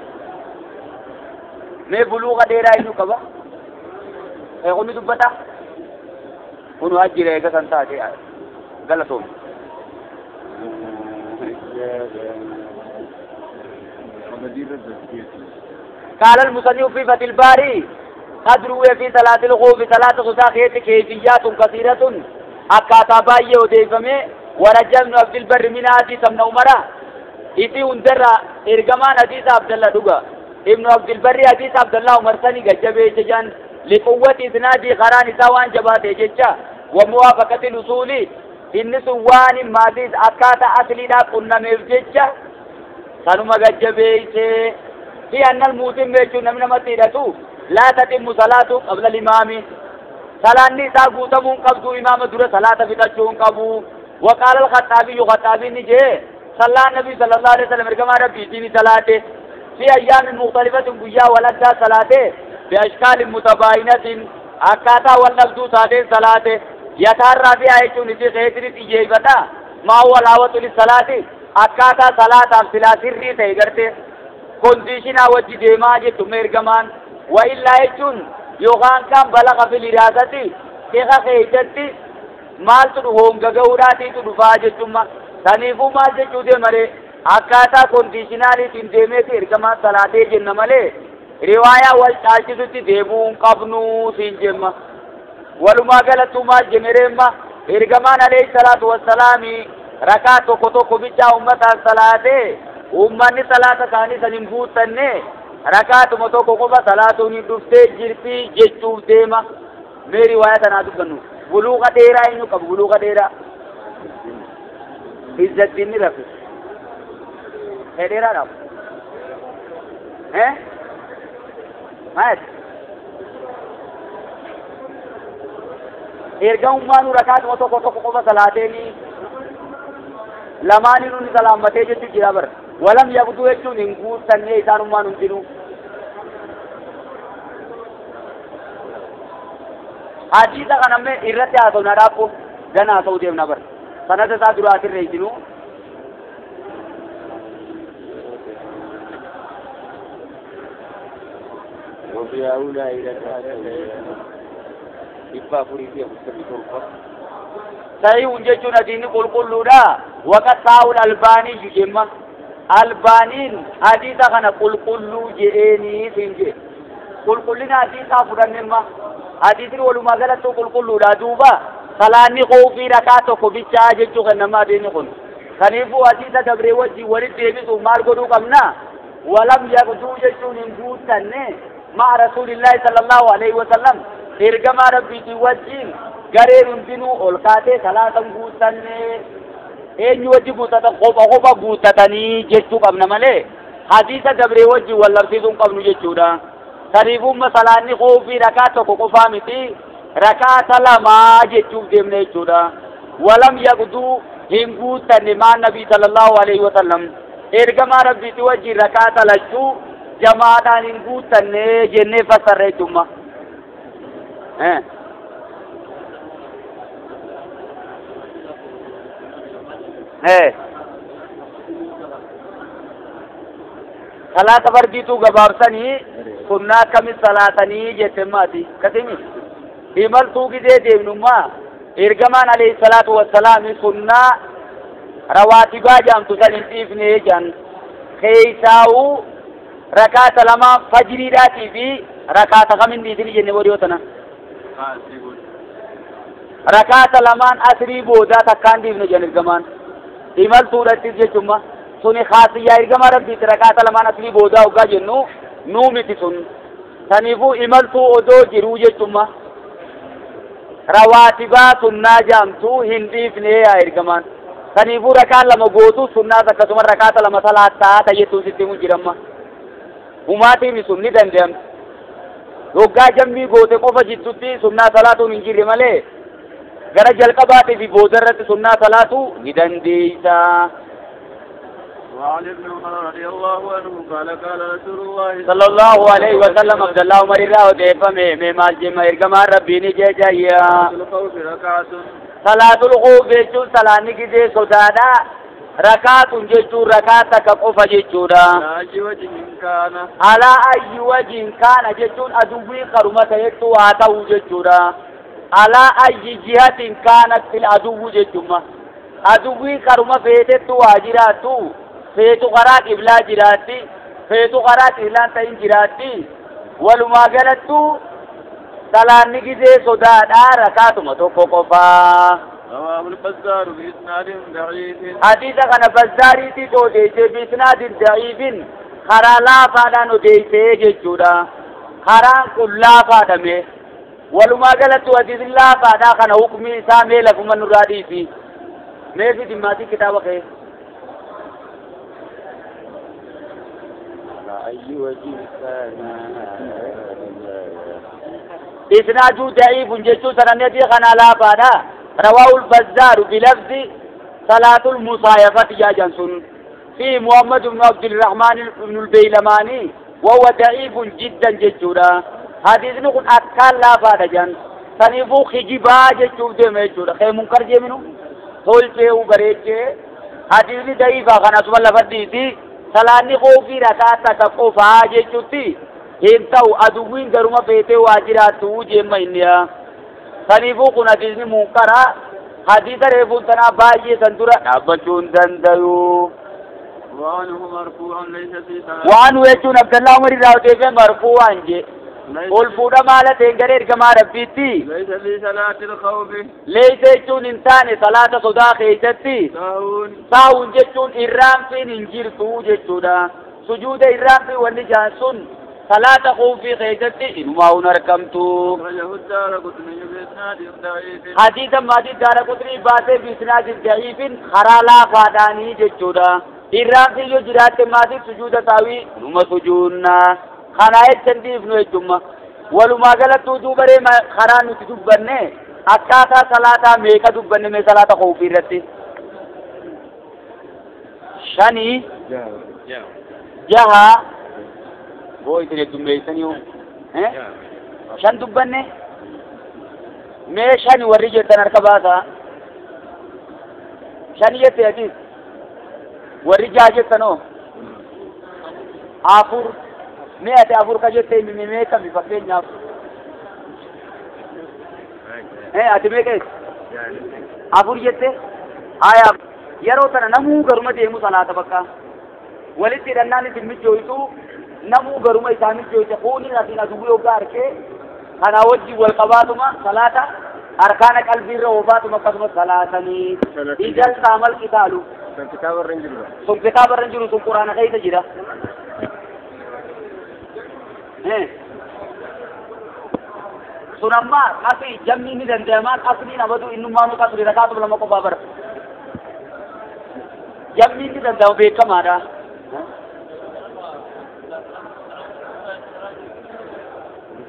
Mee buluuqa dheeraa inni qaba? Kuni dubbata? Kun ajjira eega san taate galatoom. قال المصنف في فتح الباري قد روي في صلاة الخوف صلاة خساخية كيفيات كثيرة أكاتا باية وديفمي ورجع ابن عبد البر من حديث ابن عمر إتي اندر إرجمان حديث عبد الله دوغا ابن عبد البر حديث عبد الله عمر سني گجبه جان لقوة إسنادي قران سوان جباته جچا وموافقة الأصول إن سوان ماديز أكاتا أصلي دا قلنا مفجچا سنما گجبه في أن الموتم يجون من متيرته لا تتم صلاته قبل الإمام صلاة نساء قوتمون قبضوا إمام دور صلاة فتشون قبو. وقال الخطابي خطابي نجي صلى النبي صلى الله عليه وسلم كما ربي دين صلاته في أيام مختلفة قيا ولدا صلاته بأشكال متباينة أكاتا والنبدو صلاته صلاته يتارى فيها يجون في خيطر إجيبتا ما هو العوة للصلاة أكاتا صلاة أمثلا سري تيغرته كونديشنا وجه ديما جتو ميرغمان وإلا يجون يوغان كان بلغ في الإرادة كيخا خيطتي مال تدهون غغوراتي تدفا جتو سنيفو مال جتو دي مري أكاتا كونديشنالي تنديمي تيرغمان صلاة جنة ملي رواية والتالتي ديمون قبنو سين ولما قالتو ما جنريما إرغمان عليه الصلاة والسلام ركعت كتو كبيتا أمة الصلاة أمني صلاة ثاني سنبوتني ركعت متو كوبا صلاة ندفت جرتي جتو ديما مي رواية أنا دبنو بلوغ ديرا إنو كب بلوغ ديرا عزت دين رفي ديرا رب ها مات erga ummaanu rakaatuma tokko tokko qofa salaateeni lamaaninu ni salaammatee jechuu jira bara walam yabduu jechuun hin guuttanne isaan ummaan hundinuu hadiisa kanamme irratti haasawna dhaabbu gana haasa'uu deemna bara sanada isaa dura asirreessinuu وفي هؤلاء صحيح جتون دين قل قل لا وقد ساول الباني جمع البانين حديث خنا قل قل جئني سنجي قل قلنا حديث فرنما حديث ولما غلط قل قل لا دوبا صلاني خوفي ركعت كوبيچا جچو خنما دين خن خنيفو حديث دبري وجي ورد ديبي مال غدو قمنا ولم يغدو جچون غوتنه مع رسول الله صلى الله عليه وسلم ergama rabbiitii wajjin gareen hundinuu ol kaatee salaatan guuttanne eenyu wajji guuttatan kopha kopha guuttatanii jechuu qabna malee hadiisa dabree wajjin wal labsiisuu hin qabnu jechuudha. Kanaafuu salaanni qoofii rakaa tokko qofaa miti rakaata lamaa jechuuf deemna jechuudha. Walam yaqduu hin guuttanne maa nabii sallallahu alaihi wasallam ergama rabbiitii wajjin rakaata lachuu jamaadhaan hin guuttanne jennee fassarra jechuudha. صلاة فرديتو غبابسني سنة كم صلاتني جتماتي كتمي إمالتو كده دينما إرجمان عليه الصلاة والسلام سنة رواتبا جام تسلم تيفني جان خيساو ركعة لما فجري راتي في ركعة خمين ديتني جنة وريوتنا ركعة لمان أسري بودا تكان ديفني جان إرجمان إمالتو راتي جتما سوني خاصية إرجما ربي ركعة لمان أسري بودا وقا جنو نومتي سن سنيفو إمالتو أدو جرو جتما رواتبا سنة جامتو هنديفني يا إرجمان سنيفو ركعة لما غوتو سنة تكسما ركعة لما صلاة تيتو ستيمو جرما هماتي مسني دندم وقا جنبي غوتي قفا جتوتي سنة صلاة من جري مالي غرا جلقباتي في بودرة سنة صلاة ندنديسا وعن ابن عمر رضي الله عنه قال قال رسول الله صلى الله عليه وسلم عبد الله عمر الله ديفمه مال جمع ارغما ربي ني جے جایا الخوف ركعة صلاة الخوف جچو صلانی کی دے سودادا رکعت جچو رکعت کا قف جچودا على اي وجه كان جچون ادوی قرمت تو آتا جچودا على اي جهة كانت في العدو جچما ادوی قرمت فیتے تو اجراتو فیتو قرا قبلہ جراتی فیتو قرا اعلان تین جراتی ولما غلطو صلانی کی دے سودادا رکعت متو قفا رواه البزار بإسناد ضعيف حديث كان بزاري تي تو ديسه بإسناد ضعيف خرا لا فادانو ديسه جچودا خرا كلا فادمه ولما غلط حديث لا فادا كان حكمي سامي لكم نرادي في میں بھی دماغی کتاب ہے إسناد ضعيف جچو سننتي خنا لا فادا رواه البزار بلفظ صلاة المصايفة يا جنسون في محمد بن عبد الرحمن بن البيلماني وهو ضعيف جدا جچورا حديث نكون أكال لا فادا جن سنيفو خجبا جچو دے میں چورا خے منکر جے منو ہول پہ او برے کے حدیث ضعیف خنا سب اللہ فدی تھی صلانی خوفی رکعت تقفا جچوتی ہنتو ادوین گرما پیتے واجراتو جے مہینیا سنیفو کن حدیث منکرا حدیث ریفون تنا بائی سندورا بچون دندو وعنه مرفوعا ليس في صلاة وعنه يجون عبد الله عمر راوتے پہ مرفوعا جے قول فوڑا مالا تینگرے ارگما ربی تھی ليس في صلاة الخوف ليس يجون انسان صلاة صدا خیشتی ساہون جچون ارام فی انجیر تو جچودا سجود ارام فی ونی جانسون صلاة خوفی خیشتی انماؤن رکمتو حدیث مادی دار قطنی باسے بسناد ضعیف خرالا فادانی جچودا ارام فی جو جرات مادی سجود تاوی نم سجودنا خنایت چندی ابن جمعہ ولما غلط تو برے خران دبنے اکاتا صلاة میکا دبنے میں صلاة خوفی رتی شنی جہا وہ اتنے دمبے ہو شن دبنے میں شن وری جتن ارکبا تھا شن یہ حدیث وری جا جتنو آفور میں ate afur ka jette mi me ka mi fakkeenyaaf ati meeqa afur jette haya yeroo tana namuu garuma deemu salaata bakka walitti hidhannaan isin michooytu namuu garuma isaa michooyte kuunin asin aduwwii hoggaa arkee kana wajjin wal qabaatuma salaata arkaana qalbiirra oofaatuma akkasuma salaatanii idan saamal qitaalu sun kitaaba irra hin jiru sun quraana keessa jira sun amma qasri jamni ni danda'ama qasriin abadu innummaanu qasri rakaatuma lama qofaa bara jamni ni danda'ama beekamaadha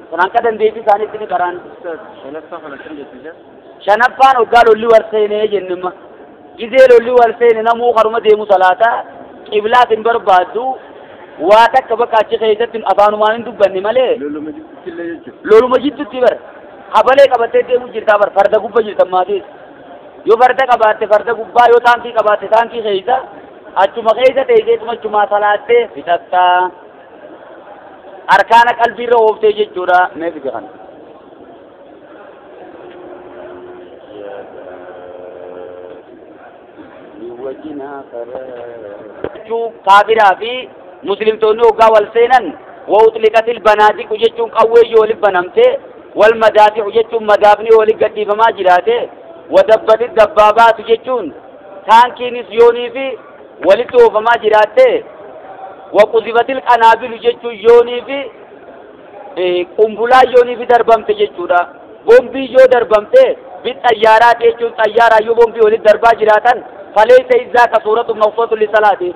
sun hanqa dandeettii isaaniitti ni karaan shanaffaan hoggaa lolli wal seenee jennima gizee lolli wal seene namuu karuma deemu salaata qiblaas hin barbaaddu waa takka bakka achi keessatti afaanumaan hin dubbanne malee loluma jidduutti bar habalee qabattee deemu jirtaa bar farda gubba jirta maatiis yoo farda qabaatte farda gubbaa yoo taankii qabaatte taankii keessa achuma keessa teesseetuma achumaa salaattee fixattaa arkaana qalbiirra ooftee jechuudha mee fide kana kaafiraa fi مسلمتوني وقا والسينن وأطلقت البنادق جتون قوي ولي بنمته والمدافع جتون مدافني ولي قدي فما جراته ودبت الدبابات جتون تانكي نسيوني في ولي تو فما جراته وقذفت القنابل جتون يوني في قنبلا يوني في دربمته جتون بومبي جو دربمته بالطيارات جتون طيارة يو بومبي ولي دربا جراتن فليس إذا كصورة مقصود لصلاته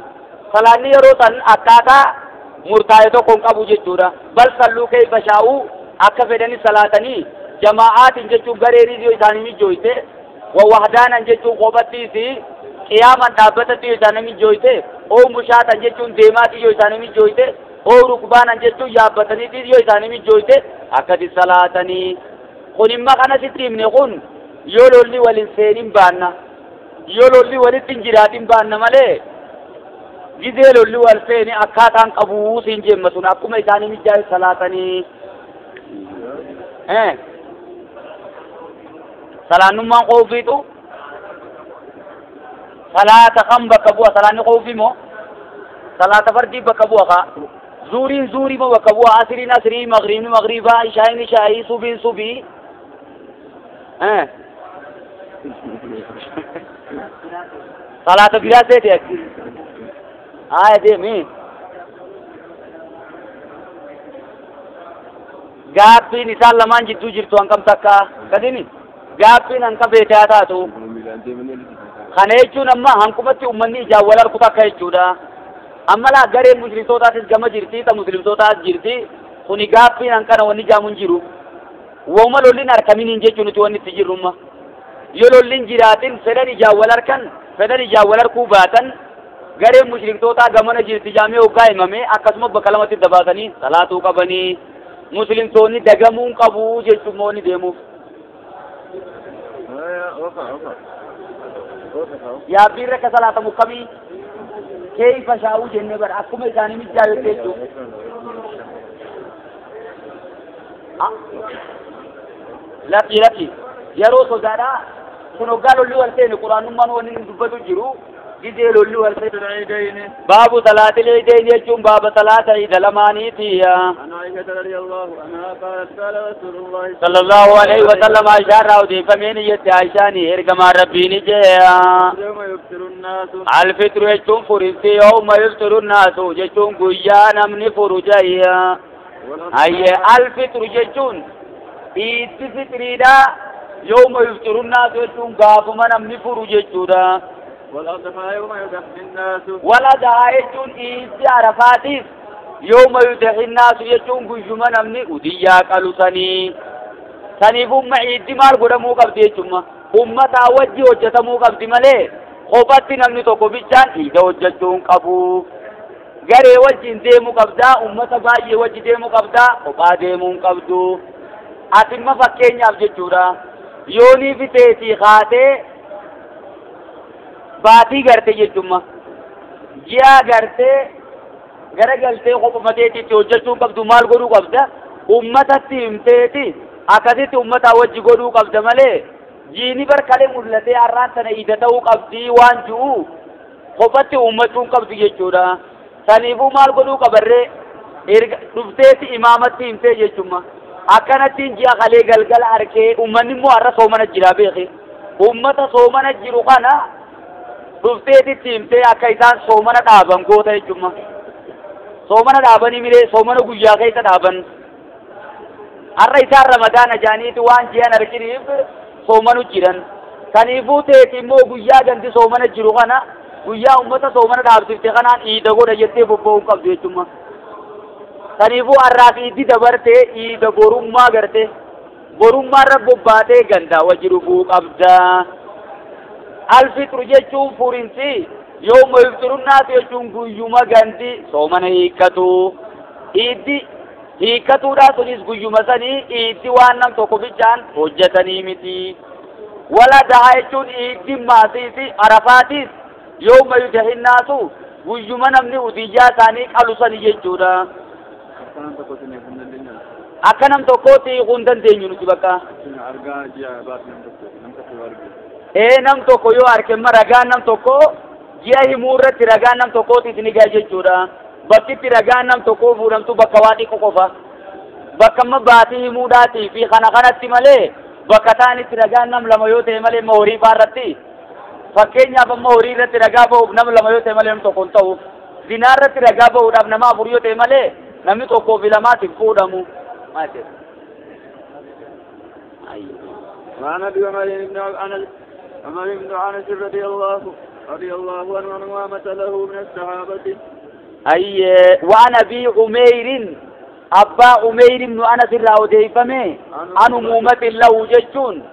salaanni yeroo san akkaataa murtaa'e tokko hin qabu jechuudha bal salluu kayfa shaa'u akka fedhani salaatanii jamaa'aatiin jechuun gareenis yoo isaanii mijjooyte wa wahdaanan jechuun kophattiisi qiyaaman dhaabbatatti yoo isaanii mijjooyte Oo mushaatan jechuun deemaatii yoo isaanii mijjooyte, oo rukbaanan jechuun yaabbataniitii yoo isaanii mijjooyte akkasi salaatanii. Kun imma kana sitti himne kun yoo lolli walin seenin baanna, yoo lolli walitti hin jiraatin baanna malee gizee lolli wal seeni akkaataan qabuu siin jemma sun akkuma isaanii mijjaaye salaatanii. Salaannummaan qoofiitu salaata kam bakka bu'a? Salaanni qoofii moo salaata fardii bakka bu'a? Kaa zuuriin zuurii moo bakka bu'a? Asriin asrii, magriibni magriibaa, ishaayin ishaayii, subiin subii. Salaata biraa seete achi haya deemi. Gaaffiin isaan lamaan jidduu jirtu hangam takka kadini gaaffiin hanga beete haa taatu. Kana jechuun amma hanqumatti uummanni ijaan wal harku takka jechuudha. Amma laa gareen muslimtootaatis gama jirti, ta muslimtootaas jirti. Kuni gaaffiin hanqana wanni jaamu hin jiru. Wooma lolliin harkaminiin jechuun nuti wanni itti jirrumma. Yoo lolliin jiraatin fedhan ijaan wal harkan, fedhan ijaan wal harkuu baatan gareen muslimtootaa gamana jirti jaamee hoggaa himame akkasuma bakka lamatti dabaasanii salaatuu qabanii. Muslimtoonni dagamuun qabu jechuun moo ni deemuuf. Yaabbiin rakka salaatamu kamii keeyfa shaa'uu jennee bara akkuma isaanii mijjaayotti jechuudha. Lakki lakki yeroo sodaadhaa kun hoggaa lolli wal seene quraanummaan wanni inni dubbatu jiru gizee lolli wal seene. Baabu salaatil iidayn jechuun baaba salaata iida lamaaniiti. عن عائشة رضي الله عنها قالت قال رسول الله صلى الله عليه وسلم عائشة راو دي فمين يت عائشة إرجما ربي نجي يوم يفطر الناس الفطر يجون فرنسي يوم يفطر الناس يجون قيانا من فرجيا. أي الفطر يجون إيد فطريدا يوم يفطر الناس يجون قافما من فرجيا. والأضحى يوم يضحي الناس والأضحى يجون إيد عرفاتيس يوم يضحي الناس يجون قيانا من وديا قالوا سني سنيفهم عيد مال قدامو قبضي يجون ummata wajji hojjetamuu qabdi malee kophatti namni tokko bichaan iida hojjechuun qabu. Garee wajjin deemuu qabdaa, ummata baay'ee wajji deemuu qabdaa, kophaa deemuu hin qabdu. Ati imma fakkeenyaaf jechuudha. Yoonii fiteetii kaatee baatii garte jechuudha. Ji'a gartee gara galtee kophuma teetiitti hojjechuu qabdu maal godhuu qabda? Ummatatti himteeti akkasitti ummata wajji godhuu qabda malee jiini barkalee mul'atee har'aan sana iida ta'uu qabdi waan ji'u kophatti uummachuun qabdu jechuudha. Saniifuu maal godhuu qabarree erga dhufteeti imaamatti himtee jechuudha. Akkanattiin ji'a kalee galgala arkee uummanni immoo har'a soomana jira beeki. Uummata soomana jiru kana dhufteetitti himtee akka isaan soomana dhaaban goota jechuudha. Soomana dhaabanii miree soomana guyyaa keessa dhaaban. Har'a isaan ramadaana jaaniiti waan ji'an arginiif soomanu jiran. Kaniifuu teeti immoo guyyaa ganti soomana jiru kana guyyaa uummata soomana dhaabsifte kanaan iida godha jettee bobba'uu qabdu jechuudha. Kaniifuu har'aaf iiddi dabartee iida borummaa garte borummaarra bobbaatee gandaa wajji dhufuu qabda. Alfixru jechuun furinsi yooma yufxirunnaas jechuun guyyuma ganti soomana hiikkatu. Iiddi hiikkatuudhaa sunis guyyuma sanii iiddi waan nam tokko bichaan hojjetanii miti. Wala daha jechuun iiddi maasiisi arafaatiis yooma yudhinnaasu guyyuma namni udiyyaa isaanii qalu sani jechuudha. Akka nam tokkootti hiikuu hin dandeenyu nuti bakka. Nam tokko yoo arge imma ragaan nam tokko ji'a himuu irratti ragaan nam tokkooti isin egaa jechuudha. Bakkitti ragaan nam tokkoo fuudhamtu bakka waa xiqqoo qofa. Bakka amma baatii himuudhaatii fi kana kanatti malee bakka ta'anitti ragaan nam lama yoo ta'e malee amma horii fa'aa irratti fakkeenyaaf amma horii irratti ragaa ba'uuf nam lama yoo ta'e malee nam tokko hin ta'u. Zinaa irratti ragaa ba'uudhaaf nama afur yoo ta'e malee namni tokkoo fi lamaatti hin fuudhamu. Maal jedhu? وعن أبي عمر بن أنس رضي الله عنه وأمة له من الصحابة. أي وعن أبي عمير أبا عمير بن أنس الراودي فمي عن أمومة له جتون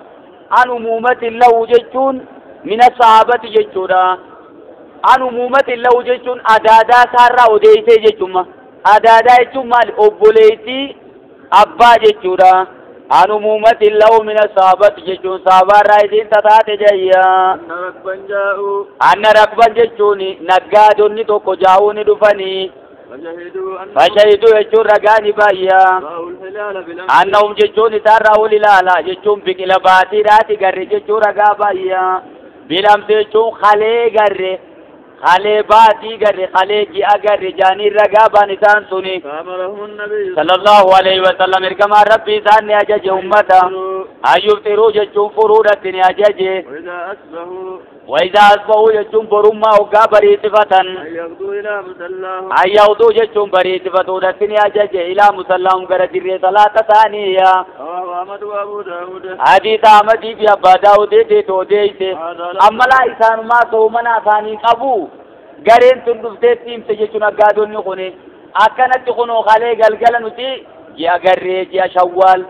عن أمومة له جتون من الصحابة جتونا. An umuumati lahu jechuun adaadaa isaarraa odeessee jechuudha. Adaadaa jechuun maali? Obboleettii abbaa jechuudha. An umuumati lahu mina sahabati jechuun sahabaarraa isiin tataate jayya. Anna rakban jechuun naggaadonni tokko jaa'uu ni dhufanii. Fashahiduu jechuun ragaa ni baay'aa. Annahum jechuun isaarraa ol ilaala jechuun biqila baatiidhaati garre jechuun ragaa baay'aa. Bilamse jechuun kalee garre. Kalee baatii garre kalee ji'a garre jaanii ragaa baan isaan suni. Sallallahu alayhi wa sallam ergamaan rabbii isaan ni ajaje ummata. Ayyufxiruu jechuun furuudhatti ni ajaje. وإذا أصبحوا يجون برما وقا بريتفة أيغدوا جتون بريتفة ودتني أجج إلى مسلم قرد الرسالة ثانية حديث أحمد في أبا داود توديت أما لا إنسان ما صومنا ثاني قبو قرين تندفتي تيم سجتون أقادون يخوني أكنت يخونو خالي قلقلا نتي جاء قري جاء شوال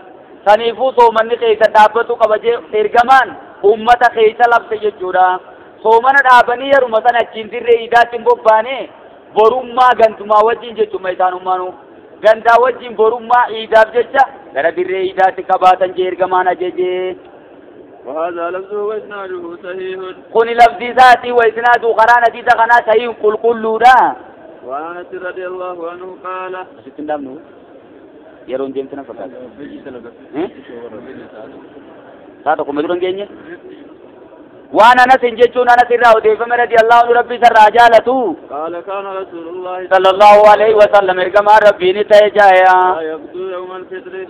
سنيفو صومني خيسا دابتو قبجي إرقمان ummata keessa labse jechuudha. Soomana dhaabanii yeruma sana achiin dirree iidaatti hin bobbaane borummaa gantumaa wajjin jechuudha isaan ummaanuu. Gandaa wajjin borummaa iidaaf jecha gara dirree iidaatti qabaatan jee ergamaan ajajee. Kuni lafzi isaatii wa isnaadu karaan hadiisa kanaa sahiihun qulqulluudha. وعن أنس رضي الله عنه قال asitti hin dhaabnu yeroon deemte na fakkaata. Saata kuma duran geenye waan Anas jechuun Anas irraa odeeffame radiyallahu anhu rabbii isarraa jaalatu. قال كان رسول الله sallallahu alayhi wa sallam ergamaan rabbii ni ta'e jaaya.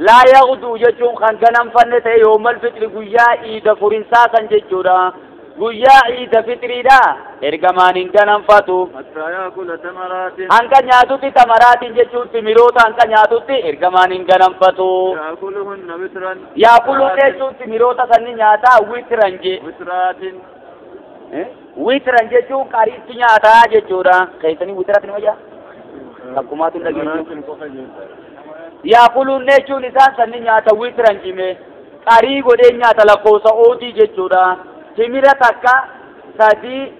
Laa yagduu jechuun kan ganamfanne ta'e yoomal fixri guyyaa iida furinsaa san jechuudha. Guyyaa iida fixriidha ergamaan hin ganamfatu. Hanqa nyaatutti tamaraatiin jechuun timiroota hanqa nyaatutti ergamaan hin ganamfatu. Yaakuluun jechuun timiroota sanni nyaataa witran je. Witran jechuun qariitti nyaataa jechuudha. Keessanii witraatti ni wayyaa? Takkumaatu hin dhageessu. Yaakuluun jechuun isaan sanni nyaata witran jime. Qarii godhee nyaata lakkoofsa ootii jechuudha. Timira takka 3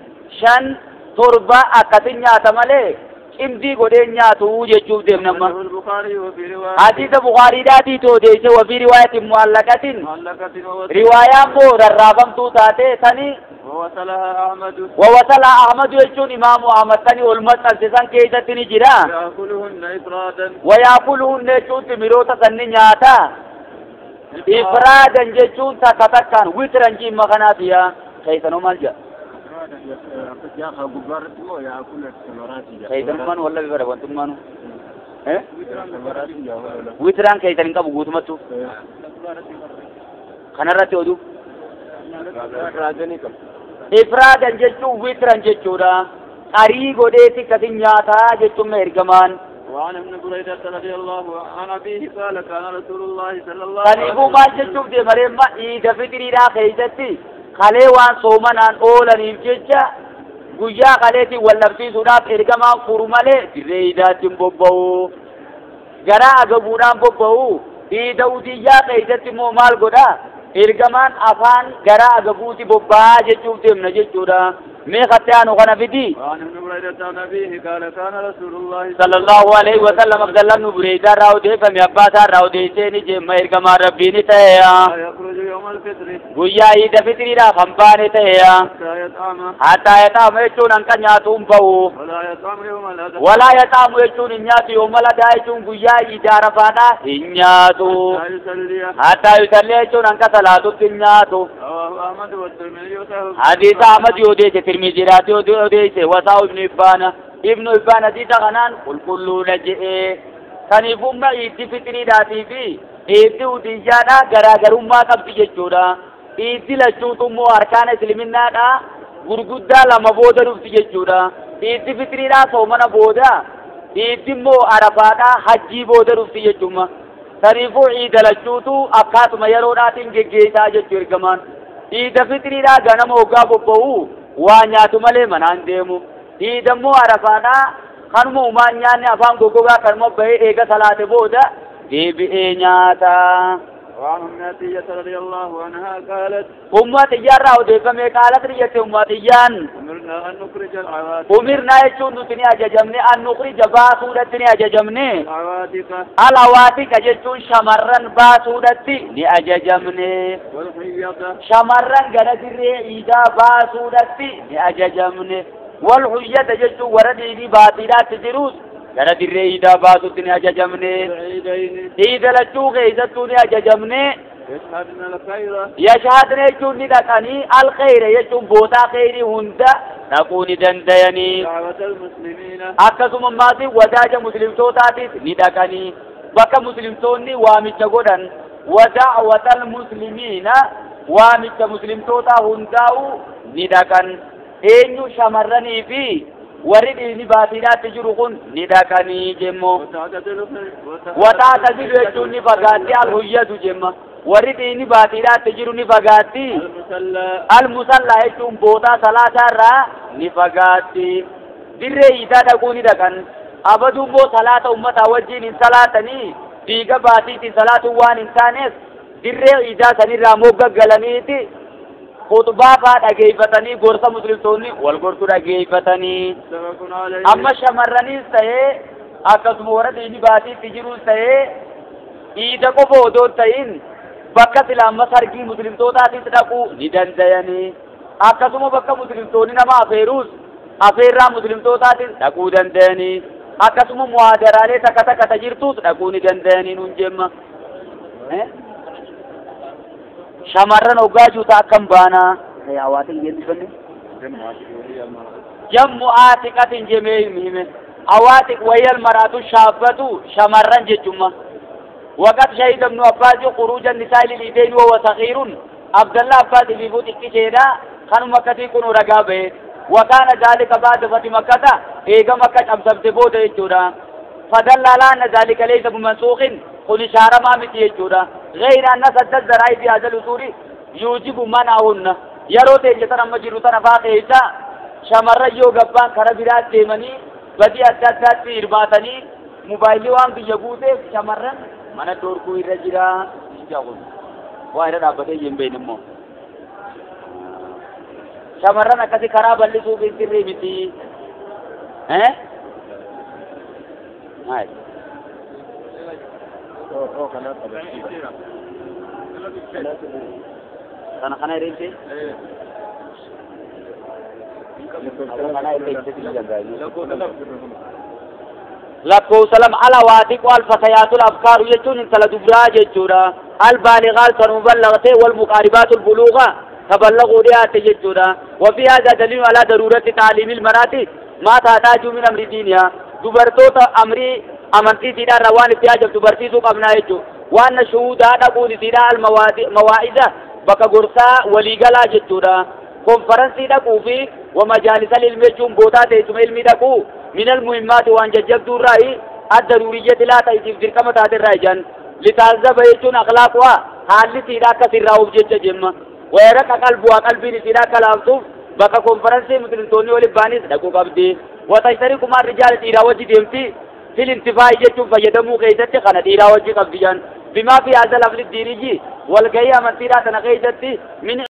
5 7 akkasin nyaata malee cimdii godhee nyaatu jechuuf deemnamma. Hadiisa Bukaariidhaatii odeesse wafii riwaayatin mu'allaqatin riwaayaa immoo rarraafamtuu taate sani wawasala Ahmadu jechuun imaamu Ahmad sani ol maxxanse san keessatti ni jira. Wayaakuluhunna jechuun timiroota sanni nyaata. Ifraadan jechuun takka takkaan witran jimma kanaaf yaa keessanoo maal jedha? Keessanummaan walla bifara wantummaanu. Witran keessan hin qabu guutumattu. Kanarratti oduu. Ifraadan jechuun witran jechuudha. Qarii godheeti akkasin nyaataa jechuun ergamaan. وعن ابن بريدة رضي الله عن أبيه قال كان رسول الله صلى الله عليه وسلم maal jechuuf deemaree iida fixriidhaa keessatti kalee waan soomanaan oolaniif jecha guyyaa kaleetiin wal dhabsiisuudhaaf ergamaan furu malee dirree iidaatti hin bobba'u. Garaa agabuudhaan bobba'u. Iida udiyyaa keessatti immoo maal godha? Ergamaan afaan garaa agabuuti bobba'aa jechuuf deemna jechuudha. mee خطيانو خنا فدي وعن ابن بريدة عن أبيه قال كان رسول الله صلى الله عليه وسلم عبد الله بن بريدة راو دي فمي أبا راو دي سيني جي إرقما ربي نتايا يخرج يوم الفطر قويا إيدا فطري را خمباني تايا حتى يطعم يجون أنك نياتهم بو ولا يطعم يوم الأضحى ولا يطعم يجون نياتو يوم الأضحى يجون قويا إيدا رفانا نياتو حتى يصلي يجون أنك صلاة نياتو حديث أحمد يودي ترمذي راتي وديسه وساو ابن إبان ابن إبان حديث غنان قل كل نجئ سنيفما إيدي فطري داتي في إيدي وديجانا غراغرما قبضي جچودا إيدي لچوتمو أركان اسلمنا دا غرغدا لما بودا رفت جچودا إيدي فطري دا صومنا بودا إيدي مو عرفادا حجي بودا رفت جچوما سنيفو عيد لچوتو أكاتما يروداتين گگيتا جچور كمان عيد فطري دا غنم ہوگا بوبو waa nyaatu malee manaan deemu iidammoo arafaadhaa kanuma umaan nyaanne afaan goggogaa kanuma bahee eega salaate booda deebi'ee nyaata. وعن أم عطية رضي الله عنها قالت أم عطية راودي قالت ريت أم عطية أمرنا أن نخرج العواتق أمرنا يجون نتني أججمني أن نخرج باسودتني أججمني العواتق العواتق جتون شمرن باسودتي نأججمني والحيضة شمرن غندر عيدا باسودتي نأججمني والحيضة جتون وردي باطلات تجروس غندر عيدا باسودتني أججمني عيد لچو غيزتوني أججمني يشهدن الخير يشهدن يجون ندقني الخير يجون بوتا خيري هندا نقوني دنديني دعوة المسلمين أكسم ماسي وداج مسلم توتاتيس ندقني بك مسلم توني وامتش قدن ودعوة المسلمين وامتش مسلم توتا هنداو ندقن إنو شمرني في ورد إني باطلات تجرقون ندقني جمو وتعتزل يجون نفقاتي الهية جمو ورد إني باطلات تجرو نفقاتي المصلى يجون بوتا صلاة را نفقاتي دري إذا تكوني دقن أبدو بو صلاة أمتا وجين صلاة ديغا باتيتي صلاة وان إنسانيس دري إذا سني راموغا غلانيتي خطبة فات أجيفتني غرصة مسلم توني والغرصة أجيفتني أما شمرني سه أكسم ورد إني باتي تجرو سه إذا كفو دو تين bakka silaa sargii muslimtootaatiis dhaquu ni dandayanii akkasuma bakka muslimtoonni nama afeeruus afeerraa muslimtootaatis dhaquu dandayanii akkasuma muhaadaraalee takka takka ta jirtuus dhaquu ni dandayanii nuun jemma shamarran hoggaa juuta akkam baanaa hawaatiin jeendifanne jammu aatiqatin jemee hime awaatiq wayyal maraatu shaabbatu shamarran jechumma وقد شهد ابن عباس خروج النساء للإيدين وهو صغير عبد الله عباس في بوت كشيدا كانوا مكة يكونوا رقابه وكان ذلك بعد فتح مكة إيجا مكة أمسبت بوت يجورا فدل على أن ذلك ليس بمنسوخ قل إشارة ما متي يجورا غير أن سد الذرائع في هذا الأصول يوجب منعهن يرو تيجتنا مجروتنا فاقيسا شمر يو غبان كربيرات تيمني بدي أدات في إرباطني موبايلي وان بيجوته شمرن mana dorkuu irra jira jagun waa irra dhaabbatee hin beekne immoo shamarran akkasi karaa bal'isuuf hin sirrii miti maal kana kana irreente kana irreente لكو سلام على واتق والفتيات الأفكار يجون انت لدبرا ججورا البالغات المبلغة والمقاربات البلوغة تبلغوا لها تججورا وفي هذا دليل على ضرورة تعليم المرأة ما تحتاج من أمر دينها دبرتوت أمري أمنتي سيدا روان اتياج دبرتي سوق أبنائجو وأن شهودها تقول سيدا المواعظة بك غرسا وليغلا ججورا كونفرنسي تقوفي ومجالس العلم جون بوتا تيسم علمي تقو من المهمات وان ججب الرأي الضرورية لا تأتي في كما تأتي الرأي جن لتعذب يجون أخلاقها حال سيدا كثير راوب جج جم ويرك قلبها قلبي سيدا كلامتوف بقى كونفرنسي مثل توني ولبانيس دقو قبدي وتشترك مع الرجال سيدا وجه ديمتي في الانتفاع يجون فيدمو قيدتي خنا سيدا وجه قبدي جن بما في هذا الأفل الديني والقيامة سيدا تنقيدتي من